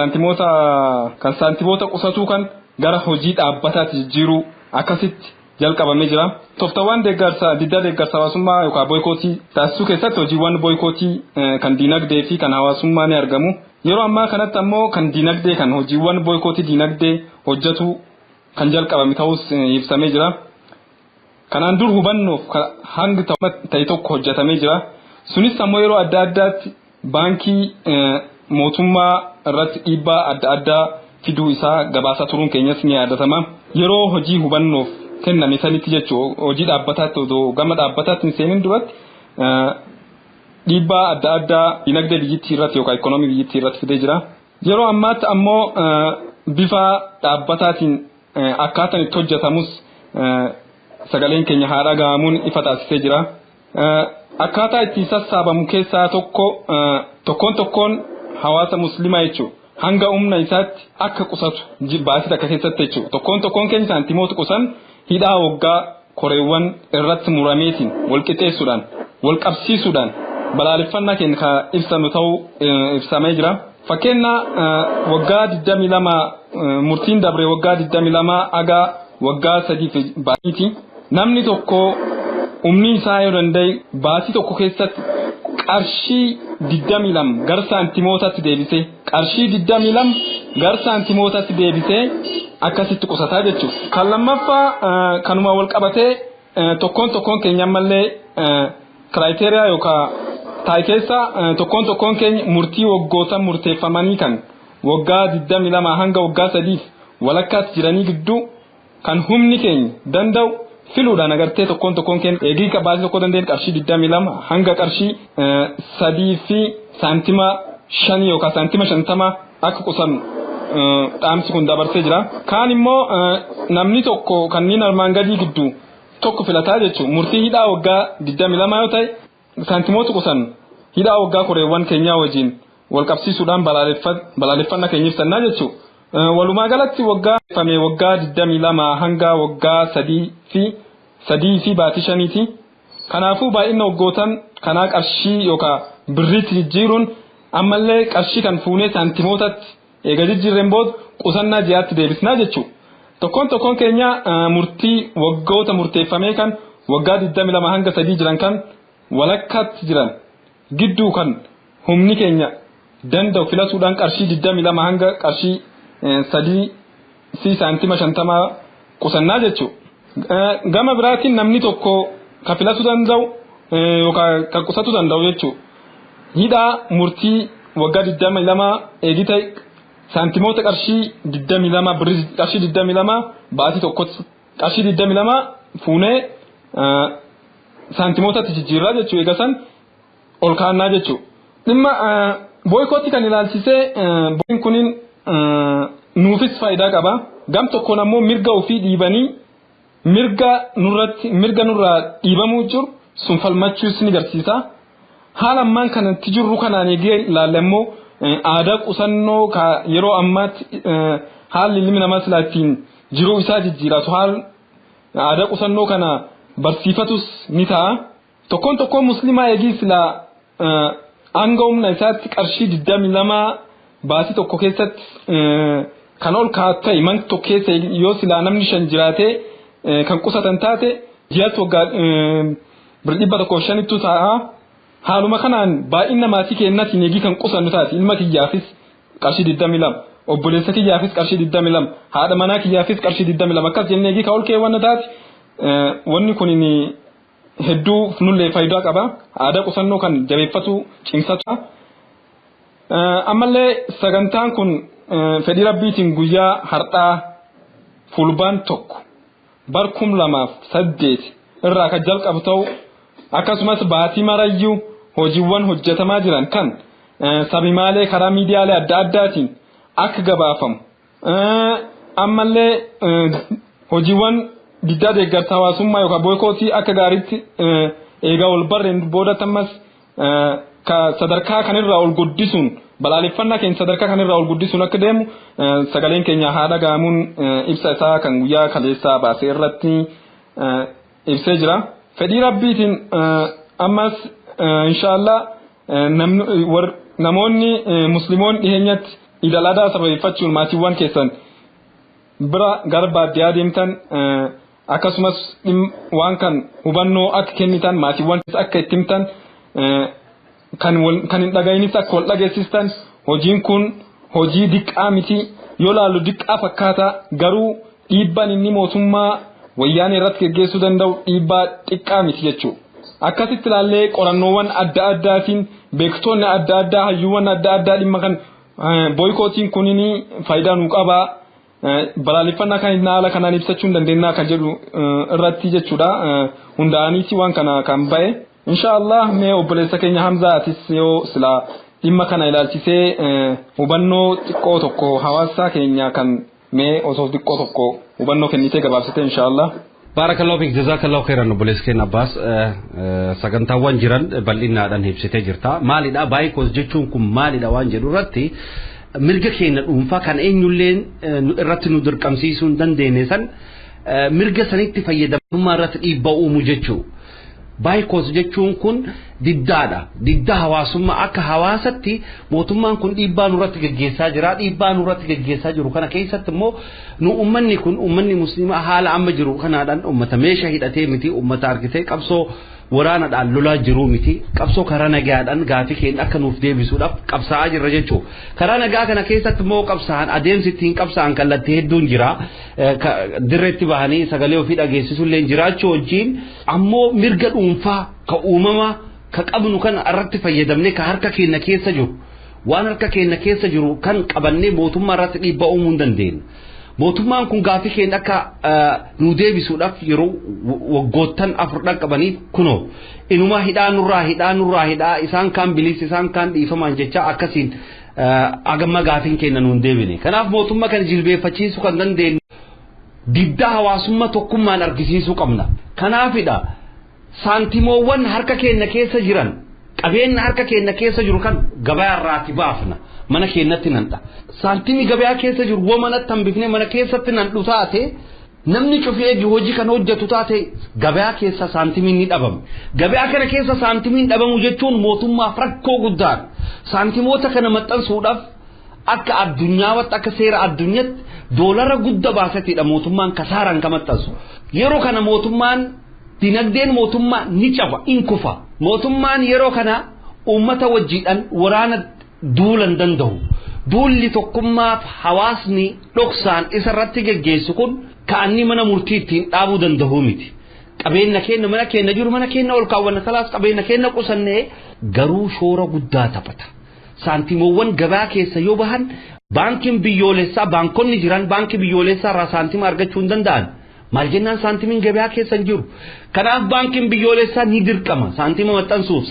S3: saantimoota qusatuu kan gara hojii dhaabbataatti jijjiiru akkasitti jalqabamee jira. Tooftaawwan deeggarsa didda deeggarsa hawaasummaa yookaan boykootii taasisuu keessatti hojiiwwan boykootii kan diinagdee fi kan hawaasummaa ni argamu. Yeroo ammaa kanatti ammoo kan diinagdee kan hojiiwwan boykootii diinagdee hojjetu kan jalqabame ta'us ibsamee jira. Kanaan dur hubannoof hangi ta'e tokko hojjetamee jira. Sunis ammoo yeroo adda addaatti baankii mootummaa irratti dhiibbaa adda addaa fiduu isaa gabaasaa turuun keenyas ni yaadatama. Yeroo hojii hubannoof kenname sanitti jechuun hojii dhaabbataatti odoo gama dhaabbataatti hin seenin duratti dhiibbaa adda addaa dinagdee biyyittii irratti yookaan ikoonoomii biyyittii irratti fidee jira. Yeroo ammaatti ammoo bifa dhaabbataatiin akkaataan itti hojjetamus sagaleen keenya haa dhaga'amuun ifa taasisee jira. Akkaataa itti sassaabamu keessaa tokko tokkoon tokkoon hawaasa musliimaa jechuudha. Hanga humna isaatti akka qusatu baasii takka keessatti jechuudha. Tokkoon tokkoon keenya saantimoota qusan hidhaa waggaa koreewwan irratti murameetiin wal qixxeessuudhaan wal qabsiisuudhaan balaaleffannaa keenya kan ibsannu ta'uu ibsamee jira. Fakkeenya waggaa 22 murtiin dabre waggaa 22 haga waggaa 3 baatiiti. Namni tokko humni isaa yoo danda'e baatii tokko keessatti qarshii 22 gara saantimootatti deebisee qarshii 22 gara saantimootatti deebisee akkasitti qusataa jechuudha. Kan lammaffaa kanuma wal qabatee tokkoon tokkoon keenya ammallee kiraayiteriyaa yookaan taa'e keessa tokkoon tokkoon keenya murtii waggoota murteeffamanii kan waggaa 22 hanga waggaa 3 walakkaatti jiranii gidduu kan humni keenya danda'u filuudhaan agartee tokkoon tokkoon keenya eegii baasii tokko dandeenye qarshii 22 hanga qarshii 3 fi saantima 5 yookaan saantima 50 akka qusannu dhaamsi kun dabarsee jira. Kaan immoo namni tokko kanneen armaan gadii gidduu tokko filataa jechuun murtii hidhaa waggaa 22 yoo ta'e saantimoota qusannu hidhaa waggaa koreewwan keenyaa wajjin wal qabsiisuudhaan balaaleffannaa keenya ibsannaa jechuudha. Walumaa galatti waggaa waggaa 22 hanga waggaa 3 fi baatii 5ti. Kanaafuu baay'ina waggootan kanaa qarshii yookaan birriitti jijjiiruun ammallee qarshii kan fuunee saantimootatti eega jijjiirreen booda qusannaa ji'aatti deebisnaa jechuudha. Tokkoon tokkoon keenya murtii waggoota murteeffamee kan waggaa 22 hanga 3 jiran kan walakkaatti jiran gidduu kan humni keenya danda'u filatuudhaan qarshii 22 hanga qarshii 3 fi saantima 50 qusannaa jechuudha. Gama biraatiin namni tokko ka filatu danda'u yookaan kan qusatu danda'u jechuudha. Hidhaa murtii waggaa 22 eegi ta'e saantimoota qarshii 22 birrii qarshii 22 baatii tokkotti qarshii 22 fuunee saantimootatti jijjiirraa jechuudha. Egaa san ol kaannaa jechuudha. Dhimma boykootti kan ilaalchisee boykoottiin kunin nuufis faayidaa qaba. Gam tokkoon ammoo mirga ofii dhiibanii mirga nurratti mirga nurraa dhiibamuu jiru sun falmachuus ni garsiisa. Haala ammaan kanatti jirru kanaan eegee ilaalle immoo aadaa qusannoo yeroo ammaatti haalli ilmi namaa silaa ittiin jiruu isaa jijjiiratu haala aadaa qusannoo kana barsiifatus ni ta'a. Tokkoon tokkoon musliimaa eegii silaa hanga humna isaatti qarshii 22 baatii tokko keessatti kan ol kaa'ate man tokko keessa yoo silaa namni 5 jiraatee kan qusatan taate ji'aatti waggaa birrii 105 ta'a. Haaluma kanaan baay'ina maatii keenyatiin eegii kan qusannu taate ilma kiyyaafis qarshii 22 obboleessa kiyyaafis qarshii 22 haadha manaa kiyyaafis qarshii 22 akkas jennee eegii kan ol keewwanna taate wanni kun hedduu nullee faayidaa qaba. Aadaa qusannoo kan jabeeffatu cimsatu. Ammallee sagantaan kun fedhii rabbiitiin guyyaa har'aa fulbaan 1 bar 2008 irraa kan jalqabu ta'u akkasumas baatii marayyuu hojiiwwan hojjetamaa jiran kan sabimaalee karaa miidiyaalee adda addaatiin akka gabaafamu ammallee hojiiwwan diddaa deeggarsa hawaasummaa yookaan boykootii akka gaariitti eegaa ol barreen boodatti ammas sadarkaa kanirraa ol guddisuun balaaleffannaa keenya sadarkaa kanirraa ol guddisuun akka deemu sagaleen keenya haa dhaga'amuun ibsa isaa kan guyyaa kaleessaa baasee irratti ibsee jira. Fedhii rabbiitiin ammas inshaallah namoonni musliimoonni dhiheenyatti Iid al-Adhaa sababeeffachuun maatiiwwan keessan bira gara baadiyyaa deemtan akkasumas waan kan hubannoo akka kennitan maatiiwwan akka itti himtan kan hin dhaga'inis akka wal dhageessistan hojiin kun hojii diqqaa miti yoo laallu diqqaa fakkaata garuu dhiibbaan inni mootummaa wayyaanee irratti geggeessuu danda'u dhiibbaa xiqqaa miti jechuudha. Akkasitti ilaallee qorannoowwan adda addaatiin beektonni adda addaa hayyuuwwan adda addaa dhimma kan boykootiin kunini faayidaa nuu qaba balaaleffannaa kan haala kanaan ibsachuu hin dandeenyaa kan jedhu irratti jechuudha. Hundaa'aniiti waan kana kan ba'e. Inshaallah mee obboleessa keenya Hamzaa atis yoo silaa dhimma kana ilaalchisee hubannoo xiqqoo tokko hawaasa keenya kan mee osoo xiqqoo tokko hubannoo kennitee gabaabsite inshaallah.
S1: Barakallahu fiik jazakallahu khairan obboleessa keenya Abbaas sagantaawwan jiran bal'inaadhaan ibsitee jirta. Maalidha baay'ee jechuun kun maalidha waan jedhu irratti mirga keenya dhuunfaa kan eenyulleen irratti nu dirqamsiisuu hin dandeenye san Mirga sanitti fayyadamummaa irratti dhiibbaa uumuu jechuudha. Boycott jechuun kun diddaadha. Diddaa hawaasummaa akka hawaasatti mootummaan kun dhiibbaa nurratti gaggeessaa jira. Dhiibbaa nurratti gaggeessaa jiru kana keessatti immoo nu uummanni kun uummanni musliimaa haala amma jiru kanaadhaan uummata meeshaa hidhatee miti, uummata argitee qabsoo waraanaadhaan lolaa jiru miti, qabsoo karaa nagaadhaan gaafii keenya akka nuuf deebisuudhaaf qabsaa'aa jirra jechuudha. Karaa nagaa kana keessatti immoo qabsaa'an adeemsi ittiin qabsaa'an kallattii hedduun jira. Dirreetti bahanii sagalee ofii dhageessisuullee jiraachuu wajjin ammoo mirga dhuunfaa ka uumamaa ka qabnu kana irratti fayyadamnee ka harka keenya keessa jiru waan harka keenya keessa jiru kan qabannee mootummaa irratti dhiibbaa uumuu hin dandeenye. Mootummaan kun gaafii keenya akka nu deebisuudhaaf yeroo waggoottan afur dhaqqabaniif kunoo inuma hidhaa nurraa hidhaa nurraa hidhaa isaan kaan bilisa isaan kaan dhiifamaan jecha akkasiin agamma gaafiin keenya nuun deebine. Kanaaf mootummaa kana jilbeeffachiisuu kan dandeenyu diddaa hawaasummaa tokkummaan argisiisuu qabna. Kanaafidha saantimoowwan harka keenya keessa jiran qabeenya harka keenya keessa jiru kan gabaa irraati baafna mana keenyatti nan dha. Saantimii gabaa keessa jiru woo manatti hambifnee mana keessatti nan dhu taate namni cufee eegi hojii kan hojjetu taate gabaa keessa saantimiin ni dhabama. Gabaa kana keessa saantimiin dhabamu jechuun mootummaaf rakkoo guddaadha. Saantimoota kana maxxansuudhaaf akka addunyaawatti akka seera addunyaatti doolara guddaa baasateedha mootummaan kasaaraan kan maxxansu. Yeroo kana mootummaan dinagdeen mootummaa ni caba in kufa. Mootummaan yeroo kana uummata wajjiidhaan waraana duulan danda'u. Duulli tokkummaaf hawaasni dhoksaan isarratti geggeessu kun ka'anni mana murtii ittiin dhaabuu danda'u miti. Qabeenya keenya mana keenya jiru mana keenya ol kaawwanna kalaas qabeenya keenya qusannee garuu shoora guddaa taphata. Saantimoowwan gabaa keessa yoo bahan baankiin biyyoolessaa baankonni jiran baankii biyyoolessaa irraa saantima argachuu hin danda'an. Maal jennaan saantimiin gabaa keessa hin jiru. Kanaaf baankiin biyyoolessaa ni dirqama saantima maxxansuuf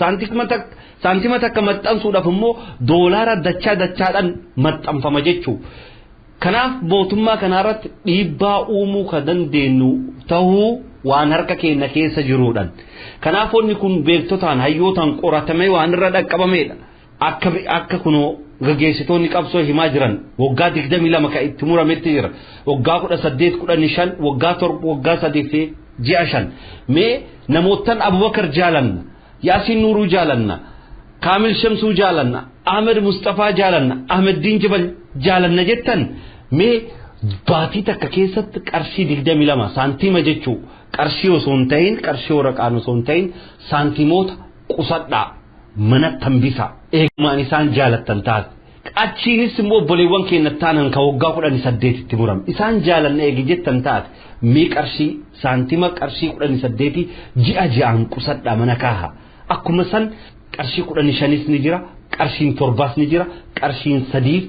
S1: saantima takka maxxansuudhaaf immoo doolaara dachaa dachaadhaan maxxanfama jechuudha. Kanaaf mootummaa kanarratti dhiibbaa uumuu kan dandeenyu ta'uu waan harka keenya keessa jiruudhaan. Kanaaf wanni kun beektotaan hayyootaan qoratamee waan irra dhaqqabameedha. Akka kunoo gaggeessitoonni qabsoo himaa jiran waggaa 22 kan itti murametti jira. Waggaa 18 15 waggaa 7 waggaa 3 fi ji'a 5. Mee namoottan Abubakar jaalanna, Yaasiin Nuuruu jaalanna, Kaamil Shamsuu jaalanna, Ahmed Mustafaa jaalanna, Ahmed Diin Jabal jaalanna jettan mee baatii takka keessatti qarshii 22 saantima jechuu qarshii osoo hin ta'in qarshii waraqaan osoo hin ta'in saantimoota qusadhaa mana tambisaa eegumaan isaan jaalattan taate. Achiinis immoo obboleewwan keenya taanan kan waggaa 18 itti murame isaan jaalanna eegi jettan taate mee qarshii saantima qarshii 18 ji'a ji'aan qusadhaa mana kaaha. Akkuma san qarshii 15 ni jira, qarshiin 7 ni jira, qarshiin 3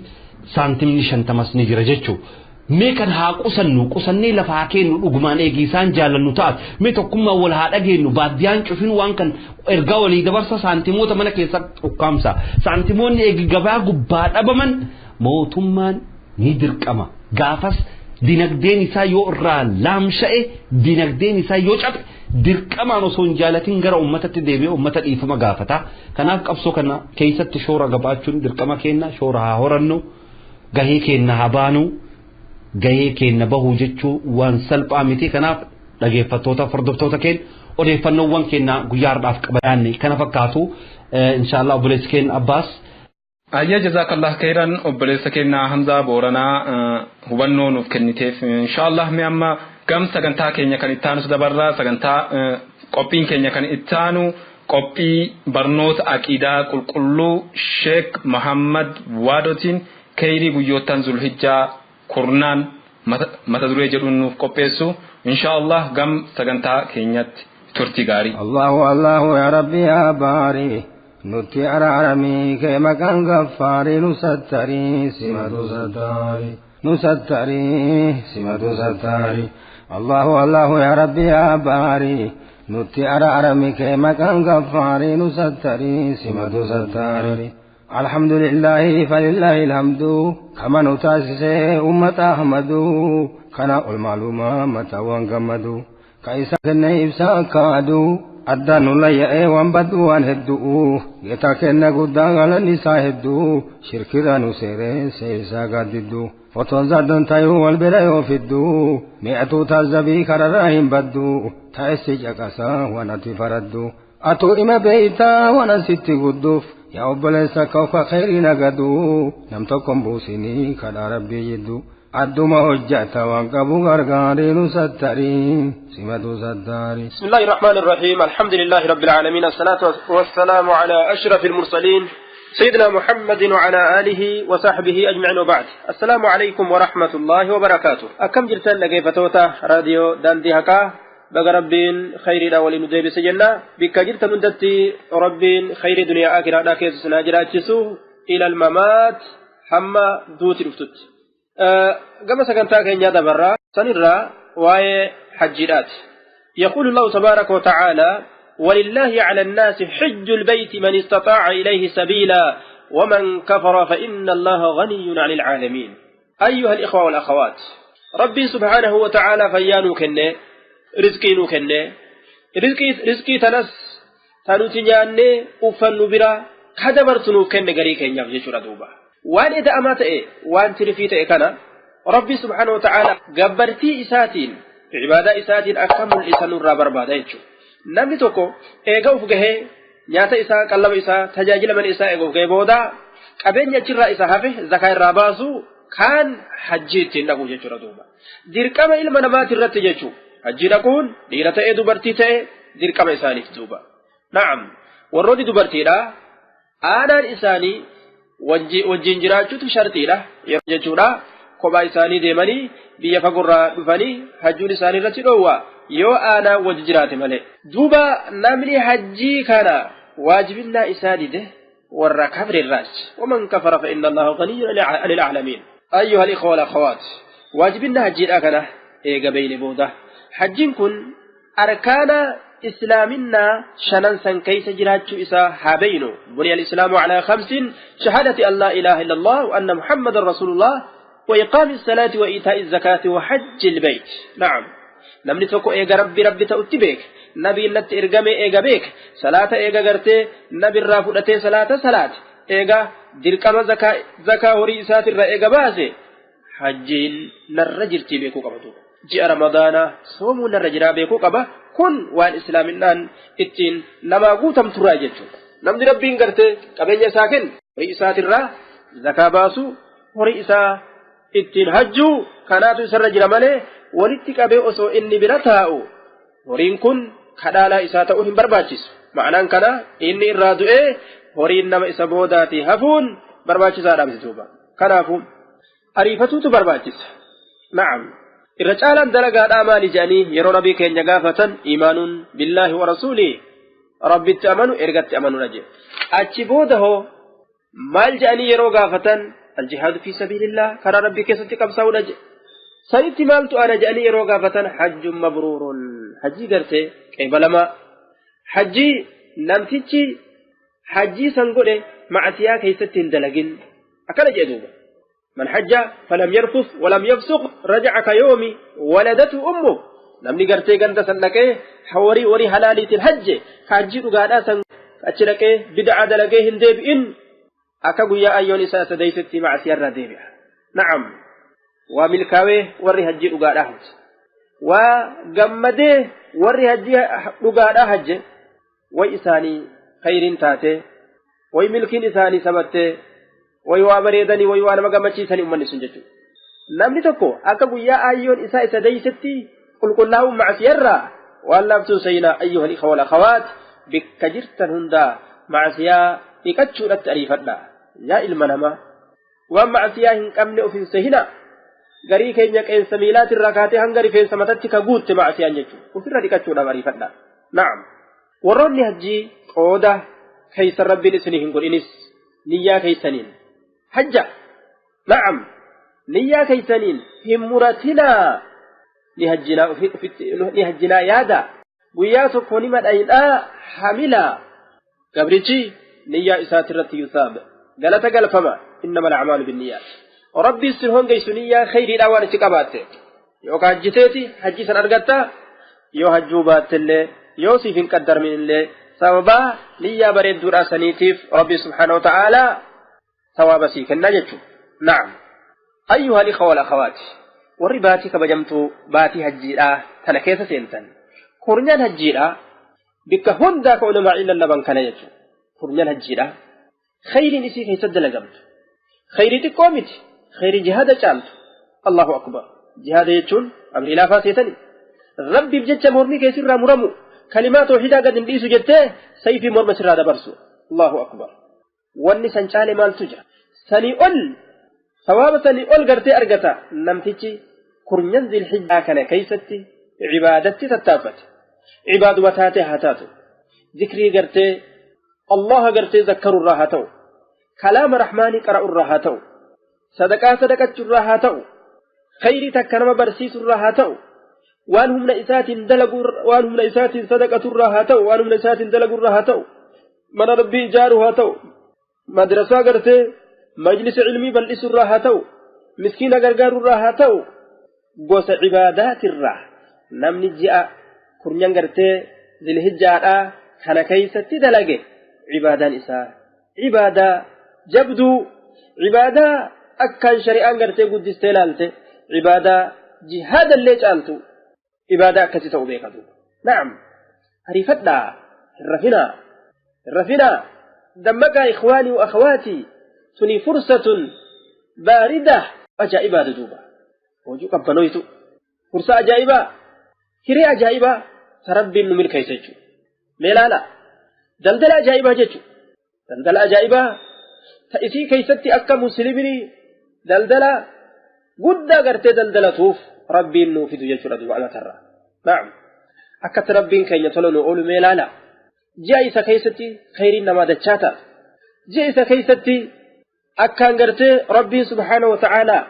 S1: saantimni 50 ni jira jechuudha. Mee kan haa qusannu qusannee lafa haa kennu dhugumaan eegi isaan jaalannu taate mee tokkummaa wal haa dhageenyu baadiyyaan cufin waan kan ergaa walii dabarsa saantimoota mana keessa ukkaamsa. Saantimoonni eegi gabaa gubbaa dhabaman mootummaan ni dirqama. Gaafas dinagdeen isaa yoo irraa laamsha'e dinagdeen isaa yoo cabe dirqamaan osoo hin jaalatin gara uummatatti deebi'ee uummata dhiifama gaafata. Kanaaf qabsoo kana keessatti shoora gabaachuun dirqama keenya shoora haa horannu gahee keenya haa baanu. Gahee keenya bahuu jechuu waan salphaa miti. Kanaaf dhageeffattoota hordoftoota keenya odeeffannoowwan keenya guyyaa har'aaf qabanne kana fakkaatu inshaallah obboleessi keenya Abbaas.
S3: Ayya jazakallah khairan obboleessa keenya Hamzaa Booranaa hubannoo nuuf kenniteef inshaallah mee amma gam sagantaa keenya kan itti aanus dabarraa sagantaa qophiin keenya kan itti aanu qophii barnoota aqiidaa qulqulluu Sheek Muhammad Waadotiin khairii guyyoottan Zulhijjaa kurnaan mata duree jedhuun nuuf qopheessu inshaallah gam sagantaa keenyatti turtii gaarii.
S4: Allahu Allahu ya Rabbi ya Baari nutti araarami kee maqaan gaffaari nu sattari simatu sattari nu sattari simatu sattari. Allahu Allahu ya Rabbi ya Baari nutti araarami kee maqaan gaffaari nu sattari simatu sattari. الحمد لله فلله الحمد كما نتاسس أمة أحمد كان المعلومة متى وانقمدو كيسا كنيبسا كادو أدان لا وانبدو وانهدو يتاكن قدان على النساء هدو شركرانو سيري سيسا قددو Fotoon zaddan tayuu wal bira yoo fiddu mi'atuu taazzabii kararraa hin baddu taa'essi caqasaa waan ati faraddu atuu ima beeytaa waan asitti gudduuf yaa obboleessa kooka khayrii nagadu nam tokkon buusinii kadhaa rabbii jiddu adduma hojjata waan qabu gargaariinu sattarii simatu sattarii.
S8: بسم الله الرحمن الرحيم الحمد لله رب العالمين الصلاة والسلام على أشرف المرسلين سيدنا محمد وعلى آله وصحبه أجمعين وبعد السلام عليكم ورحمة الله وبركاته أكم جرتان لقيفتوتا راديو داندي هكا بقى ربين خير الأولين ديب سجنة بك جرت من دتي ربين خير دنيا آخرة لا سناجراتشسو إلى الممات حما دوتي رفتت كما سكنتا كينيا دبرا سنرى واي حجيرات يقول الله تبارك وتعالى ولله على الناس حج البيت من استطاع إليه سبيلا ومن كفر فإن الله غني عن العالمين. أيها الإخوة والأخوات، ربي سبحانه وتعالى فيانو كنه رزقينو كنه رزقي تنس تنوتي أفنو برا كدبرتنو كنه غري كنيا جيشورا دوبا وان إذا أمات إيه وان ترفيت إيه كان ربي سبحانه وتعالى قبرتي إساتين عبادة إساتين أكمل إسانو رابر بادا يجو. Namni tokko eega uf gahee nyaata isaa qallaba isaa tajaajila mana isaa eega uf gahee booda qabeenya achirraa isa hafe zakaa irraa baasu kaan hajjii ittiin dhaqu jechuudha duuba. Dirqama ilma namaati irratti jechuudha. Hajjii dhaquun dhiira ta'ee dubartii ta'ee dirqama isaaniif duuba. Na'am warroonni dubartiidha aadaan isaanii wajjin jiraachuutu shartiidha jechuudha. Kophaa isaanii deemanii biyya fagorraa dhufanii hajjuun isaanii irratti dhoowwa. Yoo aanaa wajji jiraate malee duuba namni hajjii kana waajibinnaa isaa dide warra kafre irraachi waman kafara fa inna allaha ghaniyyun anil aalamiin. Ayyuha al-ikhwa wal akhawaat, waajibinnaa hajjiidha kana eega beeyne booda hajjiin kun arkaana islaaminaa shanan san keessa jiraachuu isaa haa beeynu. Buniya al-islaamu calaa khamsin shahaadati an laa ilaaha illa allah wa anna muhammadan rasuulullah wa iqaami salaati wa iitaa'i zakaati wa hajji al-bayt. Na'am. Namni tokko eega rabbi rabbi ta'utti beek nabiin natti ergame eega beek salaata eega gartee nabirraa fudhatee salaata salaate eega dirqama zakaa horii isaatirra eega baase hajjiin narra jirtii beekuu qaba duuba. Ji'a ramadaanaa soomuu narra jiraa beekuu qaba. Kun waan islaaminaan ittiin namaa guutamturraa jechuudha. Namni rabbiin gartee qabeenya isaa kennu horii isaatirraa zakaa baasu horii isaa ittiin hajjuu kanaatu isarra jira malee walitti qabee osoo inni bira taa'u horiin kun kadhaalaa isaa ta'uu hin barbaachisu. Ma'anaan kana inni irraa du'ee horiin nama isa boodaatii hafuun barbaachisaadha miti duuba. Kanaafuu ariifatuutu barbaachisa. Na'am. Irra caalaan dalagaadhaa maali jedhanii yeroo nabii keenya gaafatan iimaanuun billaahi wa rasuulii rabbitti amanu ergatti amanuudha jedhe. Achi booda hoo maal jedhanii yeroo gaafatan aljihaadu fi sabiilillah karaa rabbii keessatti qabsaa'uudha jedhe. Sanitti maaltu ana jedhanii yeroo gaafatan hajjun mabruurun hajjii gartee qeebalamaa hajjii namtichi hajjii san godhe macasiyaa keessatti hin dalagin akkana jedhe duuba. Man hajja falam yarfus walam yafsuq rajaca kayoomi waladatu ummu. Namni gartee ganda san dhaqee horii horii halaaliitiin hajje hajjii dhugaadhaa san achi dhaqee bid'aa dalagee hin deebi'in akka guyyaa ayyoon isaa sadeessitti macasiyaarraa deebi'a. Na'am. Waa milkaawee warri hajjii dhugaadhaa hajje waa gammadee warri hajjii dhugaadhaa hajje way isaanii khayriin taate way milkiin isaanii sabattee way waa bareedanii way waa nama gammachiisanii uummanni sun jechuudha. Namni tokko akka guyyaa ayyoon isaa isa deeysetti qulqullaa'uun macasiyarraa waan laaftuu seenaa ayyuha al-ikhwa wal akhawaat bikka jirtan hundaa macasiyaa dhiqachuudhatti ariifadha. Yaa ilma namaa waan macasiyaa hin qabne of hin sehinaa. Garii keenya qeensa miilaatirraa kaatee hanga rifeensa matatti ka guutte macasiyaan jechuudha. Ofirra dhiqachuudhaaf ariifadha. Na'am. Warroonni hajjii qooda keeysan rabbiin isinii hin godhinis niyyaa keeysaniin hajja. Na'am. Niyyaa keeysaniin hin muratinaa. Ni hajjinaa yaada. Guyyaa tokko nima dhayidhaa hamilaa. Gabrichi niyyaa isaatirratti yusaab. Galata galfama. Innama al-acmaalu binniyaat. Rabbi sin hongeysu niyyaa khayriidhaa waan itti qabaatte yookaan hajjiteeti hajjii san argatta yoo hajjuu baattellee yoo siif hin qaddarminillee sababaa niyyaa bareedduudhaa saniitiif rabbi subhaanahu wa ta'aalaa sawaaba sii kennaa jechuudha. Na'am. Ayyuha al-ikhwa wal akhawaat, warri baatii kabajamtuu baatii hajjiidhaa tana keessa seentan, kurnyan hajjiidhaa bikka hundaa ka ulamaa'ii lallaban kana jechuudha. Kurnyan hajjiidhaa khayriin isii keessatti dalagamtu khayrii xiqqoo miti, khayrii jihaada caaltu. Allahu akbar. Jihaada jechuun amrii laafaa seetani rabbiif jecha mormii keessirraa muramu, kalimaa tawhiidaa gad hin dhiisu jettee sayfii morma sirraa dabarsu. Allahu akbar. Wanni san caale maaltu jira? Sanii ol sawaaba sanii ol gartee argata namtichi kurnyan zilhijjaa kana keessatti cibaadatti tattaaffate. Cibaaduma taatee haa taatu, zikrii gartee allaha gartee zakkarurraa haa ta'u, kalaama rahmaanii qara'urraa haa ta'u, sadaqaa sadaqachurraa haa ta'u, khayrii takka nama barsiisurraa haa ta'u, waan humna isaatiin dalagu, waan humna isaatiin sadaqaturraa haa ta'u, waan humna isaatiin dalagurraa haa ta'u, mana rabbii ijaaruu haa ta'u, madrasaa gartee majlisa ilmii bal'isurraa haa ta'u, miskiina gargaarurraa haa ta'u, gosa cibaadaatirraa namni ji'a kurnyan gartee zilhijjaadhaa kana keessatti dalage cibaadaan isaa cibaadaa jabduu, cibaadaa akkaan shari'aan gartee guddistee ilaalte, cibaadaa jihaadallee caaltu, cibaadaa akkasii ta'u beekatu. Na'am, ariifadhaa, hin rafinaa, hin rafinaa, dammaqaa ikhwaanii wa akhawaatii. Tuni fursatun baarida ajaa'ibaa duuba hojii qabbanoytu, fursa ajaa'ibaa, hiree ajaa'ibaa ta rabbiin nu milkeessa jechuudha. Mee ilaala, daldala ajaa'ibaa jechuudha. Daldala ajaa'ibaa ta isii keessatti akka muslimni daldala guddaa gartee daldalatuuf rabbiin nuu fidu jechuudha duuba amatarraa. Na'am, akkatti rabbiin keenya tola nu oolu mee ilaala. Ji'a isa keessatti khayriin namaa dachaa ta'a. Ji'a isa keessatti akkaan gartee rabbiin subhaanahu wa ta'aalaa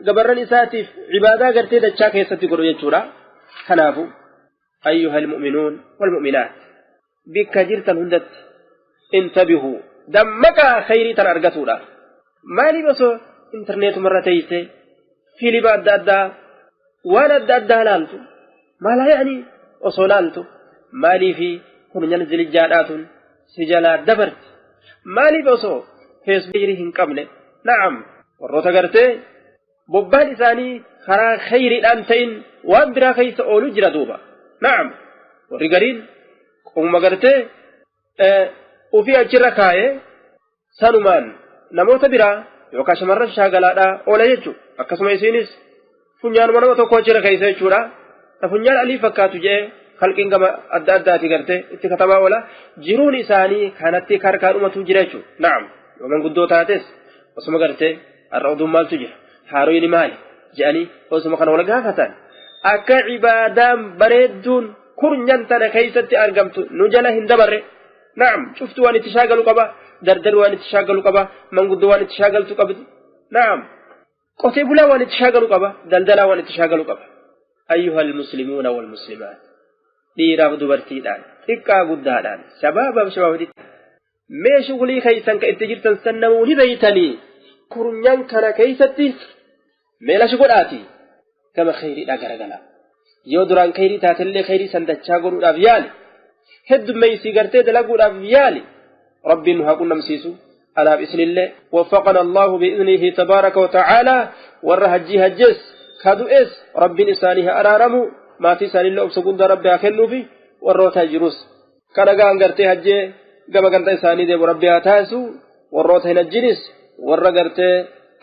S8: gabarran isaatiif cibaadaa gartee dachaa keessatti godhu jechuudha. Kanaafu ayyuha almu'minuun walmu'minaat, bikka jirtan hundatti intabihuu, dammaqaa khayrii tan argatuudha. Maaliif osoo intarneetumarra teeyse fiilima adda addaa waan adda addaa laaltu, maalaa yaani osoo laaltu, maaliifi kurnyan zilijjaadhaatun si jalaa dabarti? Maaliif osoo feesbuukii hin qabne? Na'am, warroota gartee bobbaan isaanii karaa khayriidhaan ta'in waan biraa keessa oolu jira duuba. Na'am, warri gariin qomuma gartee ofii achirra kaayee sanumaan namoota biraa yookaan shamarran shaagalaadhaa oola jechuudha. Akkasuma isiinis funyaanuma nama tokko achirra keessa jechuudha. Ta funyaan alii fakkaatu jedhee halqiin gama adda addaati gartee itti katabaa oola. Jiruun isaanii kanatti karkaadhumatu jira jechuudha. Na'am, yoo manguddoo taates osuma gartee har'a oduun maaltu jira, haaroyni maali jedhanii osuma kana wal gaafatan, akka cibaadaan bareedduun kurnyan tana keessatti argamtu nu jala hin dabarre. Na'am, cuftuu waan itti shaagalu qaba, dardarri waan itti shaagalu qaba, manguddoo waan itti shaagaltu qabdi. Na'am, qotee bulaa waan itti shaagalu qaba, daldalaa waan itti shaagalu qaba. Ayyuha almuslimuuna walmuslimaat, dhiiraaf dubartiidhaan, xiqqaa guddaadhaan, shabaabaaf shabaabatti, mee shughulii keessan ka itti jirtan san namuu ni beeytanii, kurnyan kana keessatti meelashi godhaati gama khayriidhaa garagala. Yoo duraan khayrii taatellee khayrii san dachaa godhuudhaaf yaali, heddummeessii gartee dalaguudhaaf yaali. Rabbiin nu haa qunnamsiisu anaaf isinillee. Waffaqana allahu biidnihi tabaaraka wa ta'aalaa. Warra hajjii hajjees kadu'es rabbiin isaanii haa araaramu, maatii isaaniillee obsa guddaa rabbi haa kennuufi, warroota jirus kana gaan gartee hajjee gama ganda isaanii deemu rabbi haa taasisu, warroota hin hajjinis warra gartee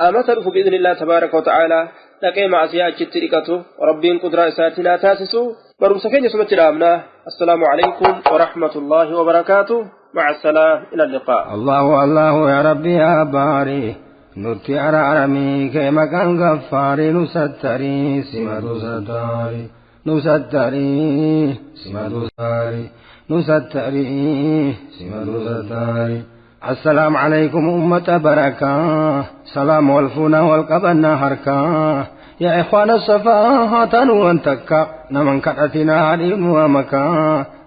S8: amata dhufu biidhnillah tabaaraka wa ta'aalaa dhaqee maasiyaa achitti dhiqatu rabbiin qudraa isaatiin haa taasisu. Barumsa keenya sumatti dhaabna. Assalaamu alaykum warahmatullaahi wabarakaatu. مع السلامة، إلى اللقاء.
S4: الله الله يا ربي يا باري، nutti araaramii kee maqaan gaffaarii, nu sattarii simatu sattarii, nu sattarii simatu sattarii, nu sattarii simatu sattarii. السلام عليكم أمة بركة، سلام والفنا والقبنا هركا، يا إخوان الصفا وانتكا نمن كرتنا عليم ومكا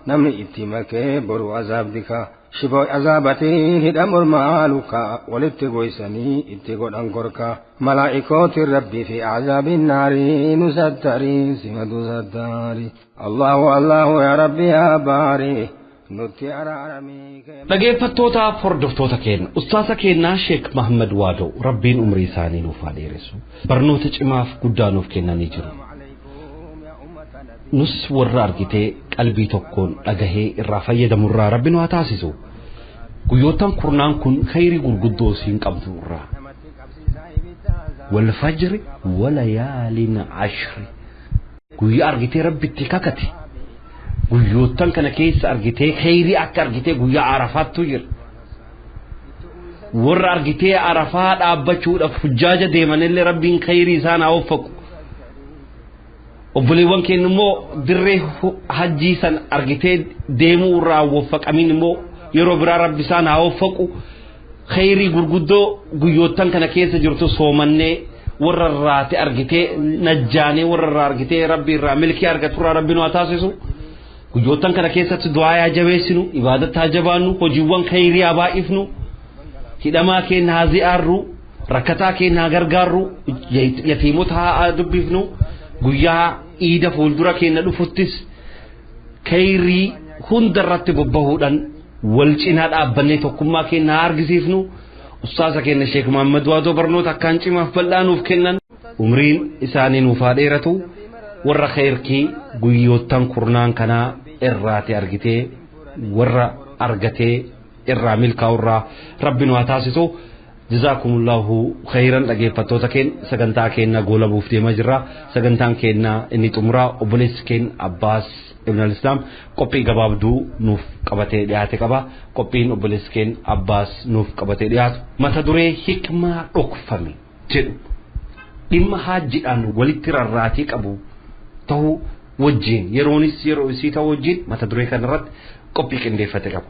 S4: نمني اتمك برو عذاب دكا shiboo azaabatiin hidha mormaa lukaa walitti goysanii itti godhan korkaa, malaa'ikootiin rabbii fi azaabiin naarii, nu sattarii simatu sattaarii. Allahu allahu yaa rabbi yaa baarii, Nutti araaramii.
S1: Dhageeffattootaaf hordoftoota keenya ustaasa keenyaa Sheek Mahammad Waadoo rabbiin umrii isaanii nuuf haa dheeressu barnoota cimaaf guddaa nuuf kennanii jiru. Nus warra argitee qalbii tokkoon dhagahee irraa fayyadamurraa rabbi nu haa taasisu. Guyyoottan kurnaan kun khayrii gurguddoo isiin qabdu irraa. Walfajri walayaalin ashri. Guyyaa argitee rabbitti kakate. Guyyoottan kana keessa argitee khayrii akka argitee guyyaa arafaattu jira. Warra argitee arafaa dhaabbachuudhaaf hujjaaja deemanillee rabbiin khayrii isaan haa waffaqu. Obboleewwan keenya immoo dirree hajjii san argitee deemuu irraa waffaqamiin immoo yeroo biraa rabbi isaan haa waffaqu. Khayrii gurguddoo guyyoottan kana keessa jirtu soomannee warra irraati argitee najjaanee warra irraa argitee rabbi irraa milkii argatu irraa rabbi nu haa taasisu. Guyyoottan kana keessatti du'aa haa jabeessinu, ibaadatti haa jabaannu, hojiiwwan khayrii haa baay'ifnu, hidhamaa keenya haa zi'aarru, rakkataa keenya haa gargaarru, yatiimota haa dubbifnu, guyyaa iida fuuldura keenya dhufuttis khayrii hunda irratti bobbahuudhaan wal cinaa dhaabbannee tokkummaa keenya haa argisiifnu. Ustaasa keenya Sheek Mahammad Waadoo barnoota akkaan cimaaf bal'aa nuuf kennan umriin isaanii nuuf haa dheeratu. Warra khayrkii guyyoottan kurnaan kanaa irraati argitee warra argatee irraa milkaa'urraa rabbi nu haa taasisu. Jazaakumullahu khayran dhaggeeffattoota keenya sagantaa keenya goolabuuf deemaa jirra. Sagantaan keenya inni xumuraa obboleessi keenya Abbaas Ibn al-Islaam qophii gabaabduu nuuf qabatee dhiyaate qaba. Qophiin obboleessi keenya Abbaas nuuf qabatee dhiyaatu mata duree hikmaa dhokfame jedhu dhimma haajjiidhaan walitti rarraatii qabu ta'uu wajjin yeroonis yeroo isii ta'uu wajjin mata duree kanarratti qophii qindeeffate qaba.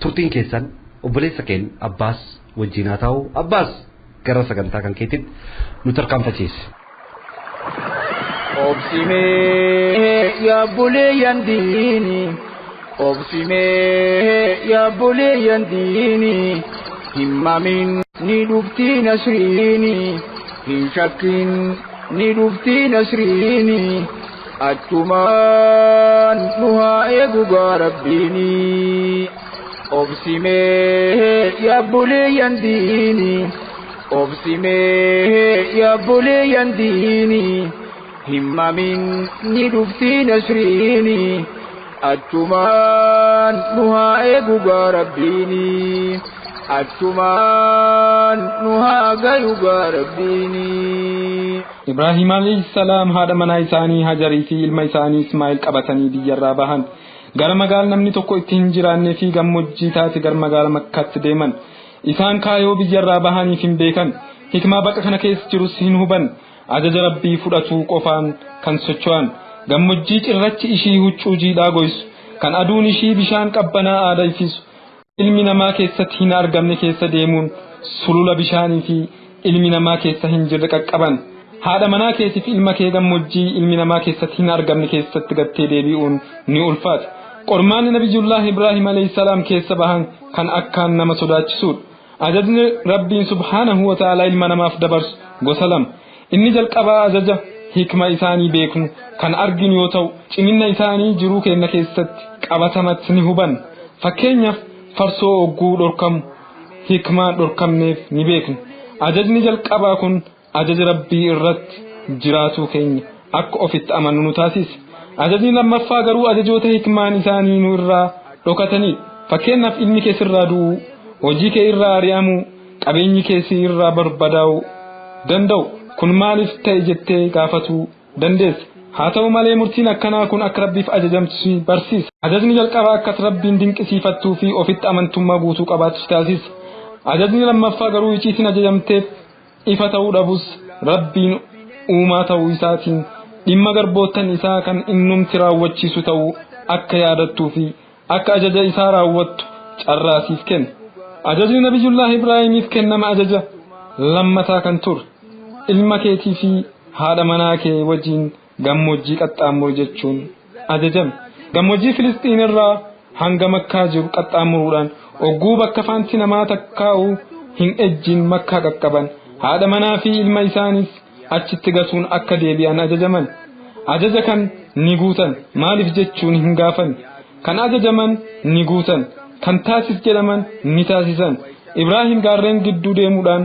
S1: Turtiin keessan obboleessa keenya Abbaas wajjin haa ta'u. Abbaas gara sagantaa kan keetitti nu tarkaanfachiisi.
S9: Obsimee yaabbolee diini obsimee yaabbolee diini himmamin ni dhufti nasriini hin shakkin ni dhufti nasriini achumaan nu haa eegu gaa rabbiini. Obsimee yaabbolee diini obsimee yaabbolee diini himmamin ni dhufti nasriini achumaan nu haa eegu gaa rabbiini achumaan nu haa gayu gaa rabbiini.
S3: Ibraahim alayhi salaam haadha manaa isaanii Hajarii fi ilma isaanii Ismaa'il qabatanii biyyarraa bahan. Gara magaala namni tokko itti hin jiraannee fi gammoojjii taate gara magaala Makkaatti deeman. Isaan kaayoo biyyarraa bahaniif hin beekan. Hikmaa bakka kana keessa jirus hin huban. Ajaja rabbii fudhatuu qofaan kan socho'an. Gammoojjii cirrachi ishii huccuu jiidhaa goysu. Kan aduun ishii bishaan qabbanaa aadaa ifisu. Ilmi namaa keessatti hin argamne keessa deemuun sulula bishaanii fi ilmi namaa keessa hin jirre qaqqaban. Haadha manaa keetiif ilma kee gammoojjii ilmi namaa keessatti hin argamne keessatti gattee deebi'uun ni ulfaata. Qormaanni Nabiyyullah Ibraahim alayhi salaam keessa bahan kan akkaan nama sodaachisudha. Ajajni Rabbiin subhaanahu wa ta'ala ilma namaaf dabarsu gosa lama. Inni jalqabaa ajaja hikma isaanii beeknu kan arginu yoo ta'u cimina isaanii jiruu keenya keessatti qabatamatti ni hubanna. Fakkeenyaaf farsoo ogguu dhorkamu hikmaa dhorkamneef ni beekna. Ajajni jalqabaa kun ajaja Rabbii irratti jiraatuu keenya akka ofitti amannu nu taasisa. Ajajni lammaffaa garuu ajajoota hikmaan isaanii nu irraa dhokatanidha. Fakkeenyaaf ilmi kee sirraa du'uu, hojii kee irraa ari'amuu, qabeenyi kee si irraa barbadaa'uu danda'u. Kun maaliif ta'e jettee gaafatuu dandeessa. Haa ta'u malee murtiin akkanaa kun akka Rabbiif ajajamtu si barsiisa. Ajajni jalqabaa akkas Rabbiin dinqisiifattuu fi ofitti amantummaa guutuu qabaattu si taasisa. Ajajni lammaffaa garuu icciitiin ajajamteef ifa ta'uu dhabus Rabbiin uumaa ta'uu isaatiin dhimma garboottan isaa kan innumti raawwachiisu ta'uu akka yaadattuu fi akka ajaja isaa raawwattu carraasiif kenna. Ajajni Nabiyyullah Ibraahimiif kennama ajaja lammataa kan ture. Ilma keetii fi haadha manaa kee wajjin gammoojjii qaxxaamuru jechuun ajajame. Gammoojjii Filisxiin irraa hanga Makkaa jiru qaxxaamuruudhaan ogguu bakka faanti namaa takkaa'u hin ejjin Makkaa qaqqaban. Haadha manaa fi ilma isaanis achitti gatuun akka deebi'an ajajaman. Ajaja kan ni guutan maaliif jechuun hin gaafanne. Kan ajajaman ni guutan, kan taasis jedhaman ni taasisan. Ibraahim gaarreen gidduu deemuudhaan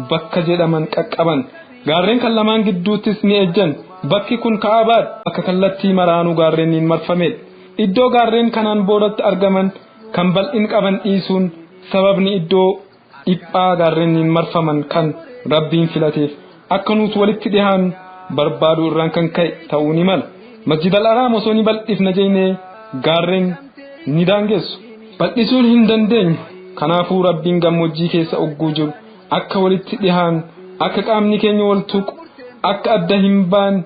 S3: bakka jedhaman qaqqaban. Gaarreen kan lamaan gidduuttis ni ejjan. Bakki kun Ka'abaadha. Bakka kallattii maraanuu gaarreeniin marfamedha. Iddoo gaarreen kanaan boodatti argaman kan bal'in qaban dhiisuun sababni iddoo dhiphaa gaarreeniin marfaman kan Rabbiin filateef akka nuti walitti dhihaannu barbaadu irraan kan ka'e ta'uu ni mala. Masjid al-Haraam osoo ni bal'ifna jennee gaarreen ni daangessu. Bal'isuun hin dandeenyu. Kanaafuu Rabbiin gammoojjii keessa ogguu jiru akka walitti dhihaannu, akka qaamni keenya wal tuqu, akka adda hin baane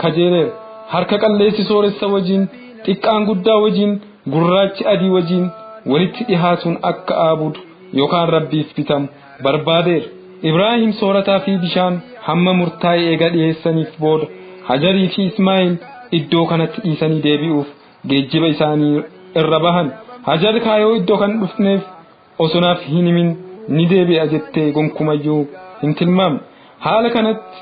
S3: kajeeleera. Harka qalleessi sooressa wajjin, xiqqaan guddaa wajjin, gurraachi adii wajjin walitti dhihaatuun akka aabudu yookaan Rabbiif bitamu barbaadeera. Ibraahim soorataa fi bishaan hamma murtaa'e eega dhiyeessaniif booda Hajarii fi Ismaa'il iddoo kanatti dhiisanii deebi'uuf geejjiba isaanii irra bahan. Hajar kaayoo iddoo kan dhufneef osoo naaf hin himin ni deebi'a jettee gonkumayyuu hin tilmaamne. Haala kanatti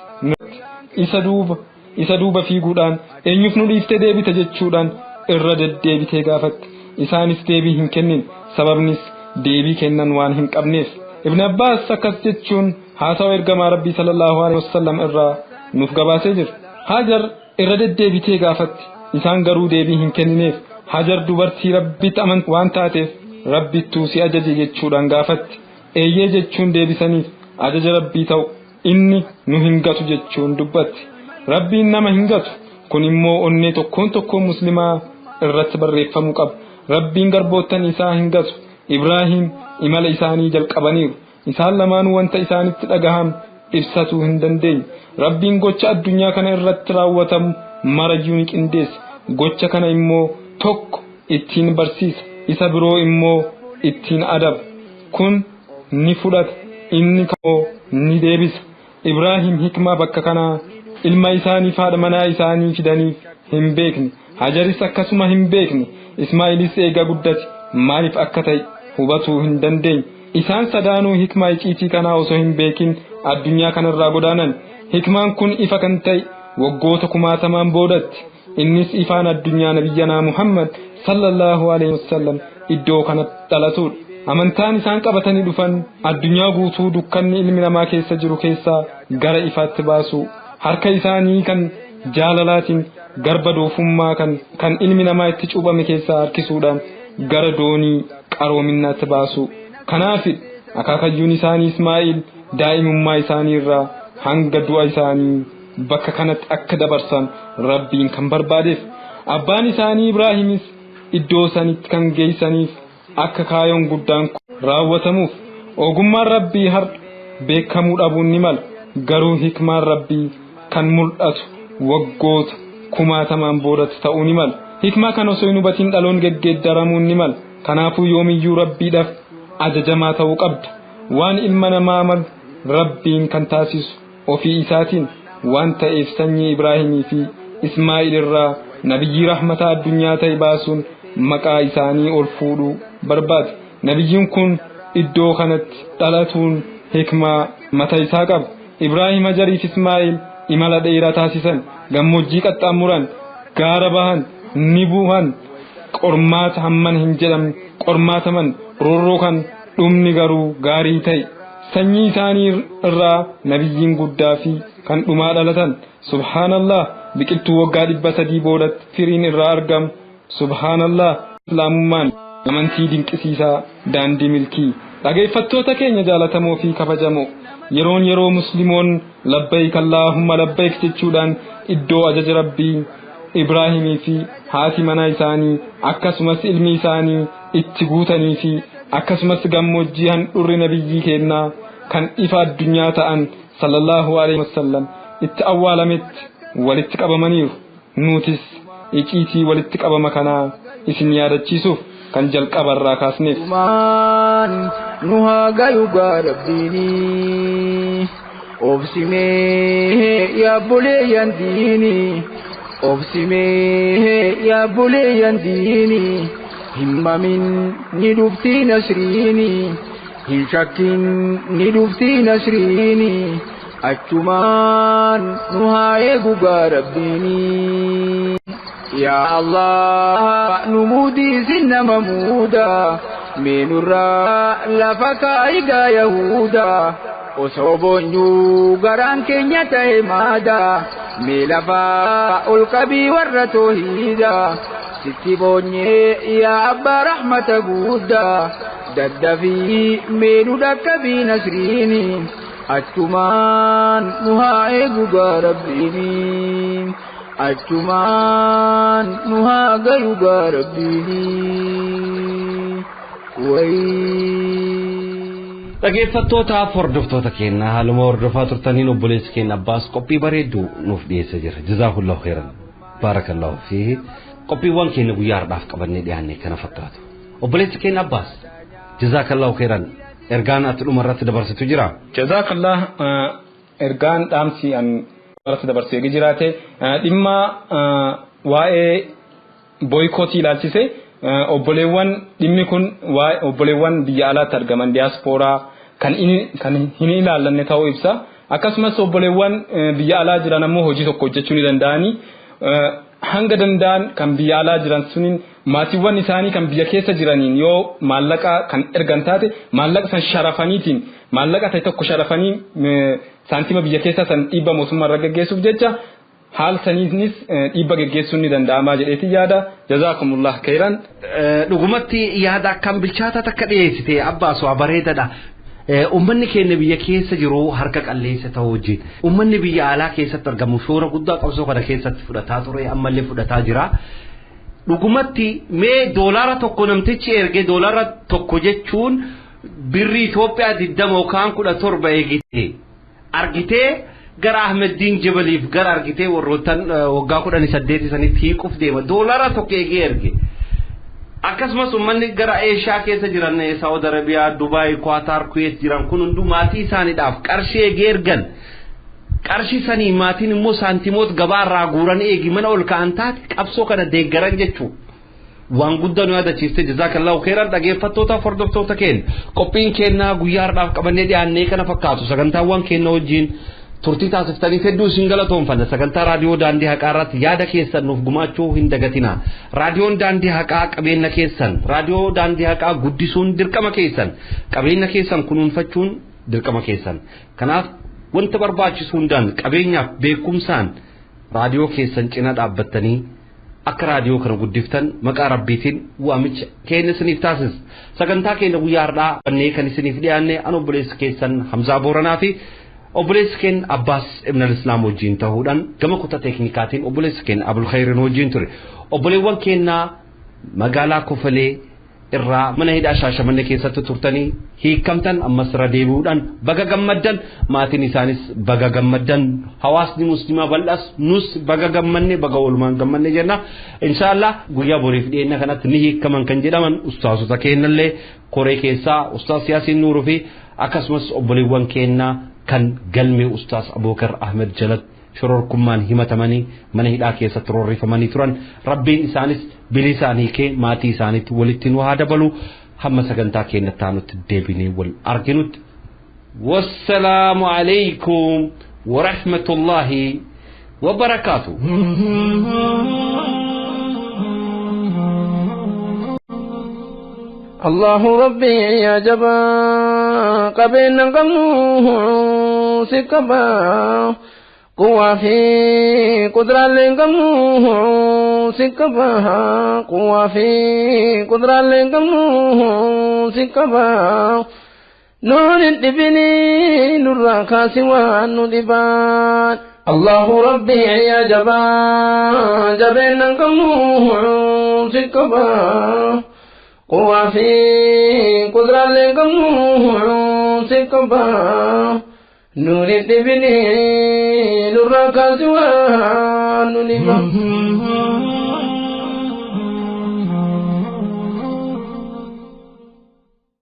S3: isa duuba fiiguudhaan eenyuuf nu dhiiftee deebita jechuudhaan irra deddeebitee gaafatte. Isaanis deebii hin kennin, sababnis deebii kennan waan hin qabneef. Ibn Abbaas akkas jechuun haasawa ergamaa Rabbii sallallahu alaihi wasallam irraa nuuf gabaasee jira. Hajar irra deddeebitee gaafatte, isaan garuu deebii hin kennineef. Hajar dubartii Rabbitti amantu waan taateef Rabbittuu si ajaje jechuudhaan gaafatte. Eeyyee jechuun deebisaniif ajaja Rabbii ta'u inni nu hin gatu jechuun dubbatti. Rabbiin nama hin gatu. Kun immoo onnee tokkoon tokkoon muslimaa irratti barreeffamuu qaba. Rabbiin garboottan isaa hin gatu. Ibraahim imala isaanii jalqabaniiru. Isaan lamaanuu wanta isaanitti dhagahame ibsatuu hin dandeenye. Rabbiin gocha addunyaa kana irratti raawwatamu marayyuu ni qindeessa. Gocha kana immoo tokko ittiin barsiisa, isa biroo immoo ittiin adaba. Kun ni fudhata, inni immoo ni deebisa. Ibraahim hikmaa bakka kanaa ilma isaaniif haadha manaa isaanii fidaniif hin beekne. Hajaris akkasuma hin beekne. Ismaa'ilis eega guddate maaliif akka ta'e hubatuu hin dandeenye. Isaan sadaanuu hikmaa icciitii kanaa osoo hin beekin addunyaa kanarraa godaanan. Hikmaan kun ifa kan ta'e waggoota kumaatamaan boodatti. Innis ifaan addunyaa nabiyyanaa Muhammad sallallahu alaihi wasallam iddoo kanatti dhalatudha. Amantaan isaan qabatanii dhufan addunyaa guutuu dukkanni ilmi namaa keessa jiru keessaa gara ifaatti baasu. Harka isaanii kan jaalalaatiin garba doofummaa kan ilmi namaa itti cuuphame keessaa harkisuudhaan gara doonii qaroominaatti baasu. Kanaaf akaakayyuun isaanii Ismaa'il daa'imummaa isaanii irraa hanga du'a isaanii bakka kanatti akka dabarsan Rabbiin kan barbaadeef. Abbaan isaanii Ibraahimis iddoo sanitti kan geessaniif akka kaayoon guddaan raawwatamuuf. Ogummaan Rabbii har'a beekamuu dhabuun ni mala. Garuu hikmaan Rabbii kan mul'atu waggoota kumaatamaan boodatti ta'uu ni mala. Hikmaa kan osoo hin hubatin dhaloon geggeeddaramuun ni mala. Kanaafuu yoomiyyuu Rabbiidhaaf ajajamaa ta'uu qabda. Waan ilma namaa malu Rabbiin kan taasisu ofii isaatiin waan ta'eef sanyii Ibraahimii fi Ismaa'il irraa nabiyyii rahmataa addunyaa ta'e baasuun maqaa isaanii ol fuudhuu barbaade. Nabiyyiin kun iddoo kanatti dhalatuun hikmaa mata isaa qaba. Ibraahim, Hajariif Ismaa'il imala dheeraa taasisan, gammoojjii qaxxaamuran, gaara bahan, ni bu'an, qormaata hamman hin jedhamne qormaataman, roorroo kan dhumni garuu gaarii ta'e. Sanyii isaanii irraa nabiyyiin guddaa fi kan dhumaa dhalatan. Subhaanallah, biqiltuu waggaa 300 boodatti firiin irraa argamu. Subhaanallah, Islaamummaan amantii dinqisiisaa daandii milkii. Dhageeffattoota keenya jaalatamoo fi kabajamoo, yeroon yeroo musliimoon labbayk Allaahumma labbayk jechuudhaan iddoo ajaja Rabbii Ibraahimii fi haati manaa isaanii akkasumas ilmi isaanii itti guutanii fi akkasumas gammoojjii handhurri nabiyyii kennaa kan ifa addunyaa ta'an sallallahu alaihi wasallam itti awwaalametti walitti qabamaniiru. Nutis iciitii walitti qabama kanaa isin yaadachiisuuf kan jalqabarraa kaasneef.
S9: Nu haa gayu gaa Rabbiini, obsimee yaa buleeyyan diini, obsimee yaa buleeyyan diini, himmamin ni dhufti nasriini, hin shakkin ni dhufti nasriini, achumaan nu haa eegu gaa Rabbiini. Yaa Allah nu muudisi nama muuda mee nurraa lafa kaayigaa yahuda osoo boonyuu garaan keenya ta'e maada mee lafaa ol qabii warra toohiida sitti boonyee yaa abbaa rahmata guddaa daddafii mee nu dhaqqabii nasriini achumaan nu haa eegu gaa rabbiini achumaan nu haa gayu gaa rabbiini wayii.
S1: Dhaggeeffattootaaf hordoftoota keenya haaluma hordofaa turtaniin obboleessi keenya Abbaas qophii bareedduu nuuf dhiyeessee jira. Jazaakullahu khairan. Baarakallahu fiihi. Qophiiwwan keenya guyyaa har'aaf qabannee dhiyaanne kana fakkaatu. Obboleessi keenya Abbaas jazaakallahu khairan. Ergaan ati dhuma irratti dabarsitu jira.
S3: Jazaakallah ergaan dhaamsi an irratti dabarsee jiraate dhimma waa'ee boykootii ilaalchise obboleewwan dhimmi kun waa'ee obboleewwan biyya alaatti argaman diyaaspooraa kan hin ilaallanne ta'uu ibsa. Akkasumas obboleewwan biyya alaa jiran ammoo hojii tokko hojjechuu ni danda'anii hanga danda'an kan biyya alaa jiran suniin maatiiwwan isaanii kan biyya keessa jiraniin yoo maallaqa kan ergan taate maallaqa san sharafaniitiin maallaqa ta'e tokko sharafanii saantima biyya keessaa san dhiibba mootummaa irra geggeessuuf jecha haal saniinis dhiibba geggeessuun ni danda'amaa jedheeti yaada. Jazaakumullah khairan.
S1: Dhugumatti yaada akkam bilchaataa takka dhiyeessite Abbaas waa bareedaadha. Uummanni keenya biyya keessa jiru harka qalleessa ta'uu wajjin uummanni biyya alaa keessatti argamu shoora guddaa qabsoo kana keessatti fudhataa ture ammallee fudhataa jira. Dhugumatti mee doolaara tokko namtichi ergee doolaara tokko jechuun birrii Itoophiyaa 20 yookaan 17 eegite argitee gara Ahmeddiin Jabaliif gara argitee warroottan waggaa 18 sanitti hiikuuf deema doolaara tokko eegee erge. Akkasumas uummanni gara Eeshiyaa keessa jiran Saawud Arabiyaa, Dubaay, Kwaatar, Kuweet jiran kun hunduu maatii isaaniidhaaf qarshii eegee ergan. Qarshii sanii maatiin immoo saantimoota gabaarraa guuran eegi mana ol ka'an taate qabsoo kana deeggaran jechuudha. Waan guddaa nu yaadachiiste jazaakallahu khairan dhaggeeffattootaaf hordoftoota keenya qophiin keenyaa guyyaa har'aaf qabannee dhiyaannee kana fakkaatu sagantaawwan keenya wajjin turtii taasiftaniif hedduu isin galatoomfanna. Sagantaa raadiyoo daandii haqaa irratti yaada keessan nuuf gumaachuu hin dagatina. Raadiyoon daandii haqaa qabeenya keessan, raadiyoo daandii haqaa guddisuun dirqama keessan, qabeenya keessan kunuunfachuun dirqama keessan. Kanaaf wanta barbaachisu hundaan qabeenyaaf beekumsaan raadiyoo keessan cina dhaabbattanii akka raadiyoo kana guddiftan maqaa rabbiitiin waamicha keenya isiniif taasisa. Sagantaa keenya guyyaa har'aa bannee kan isiniif dhiyaanne an obboleessi keessan Hamzaa Booranaa fi obboleessi keenya Abbaas Ibn al-Islaam wajjin ta'uudhaan gama kutaa teeknikaatiin obboleessi keenya Abul Khayrin wajjin ture. Obboleewwan keenya magaalaa Kofalee irraa mana hidhaa Shaashamannee keessatti turtanii hiikamtan ammas irra deebi'uudhaan baga gammaddan, maatiin isaanis baga gammaddan, hawaasni musliimaa bal'aas nus baga gammanne baga oolmaan gammanne jenna. Inshaallah guyyaa boriif dhiyeenya kanatti ni hiikaman kan jedhaman ustaasota keenyallee koree keessaa ustaas Yaasiin Nuuruu fi akkasumas obboleewwan keenyaa kan galmee ustaas Abubakar Ahmed jalatti shororkummaan himatamanii mana hidhaa keessatti roorrifamanii turan rabbiin isaanis bilisaan hiikee maatii isaaniitti walitti nu haa dabalu. Hamma sagantaa keenyatti aanutti deebinee wal arginutti wassalaamu alaykum warahmatullaahi wabarakaatu.
S9: الله ربي يا جبا قبل قمه سكبا قوة في قدرة لقمه سكبا قوة في قدرة لقمه سكبا نور الدبني نور كاسوان ندبان الله ربي يا جبا جبل قمه سكبا قوة في قدرة لقمه سكبا نور الدبني نور كاسوان ندبان.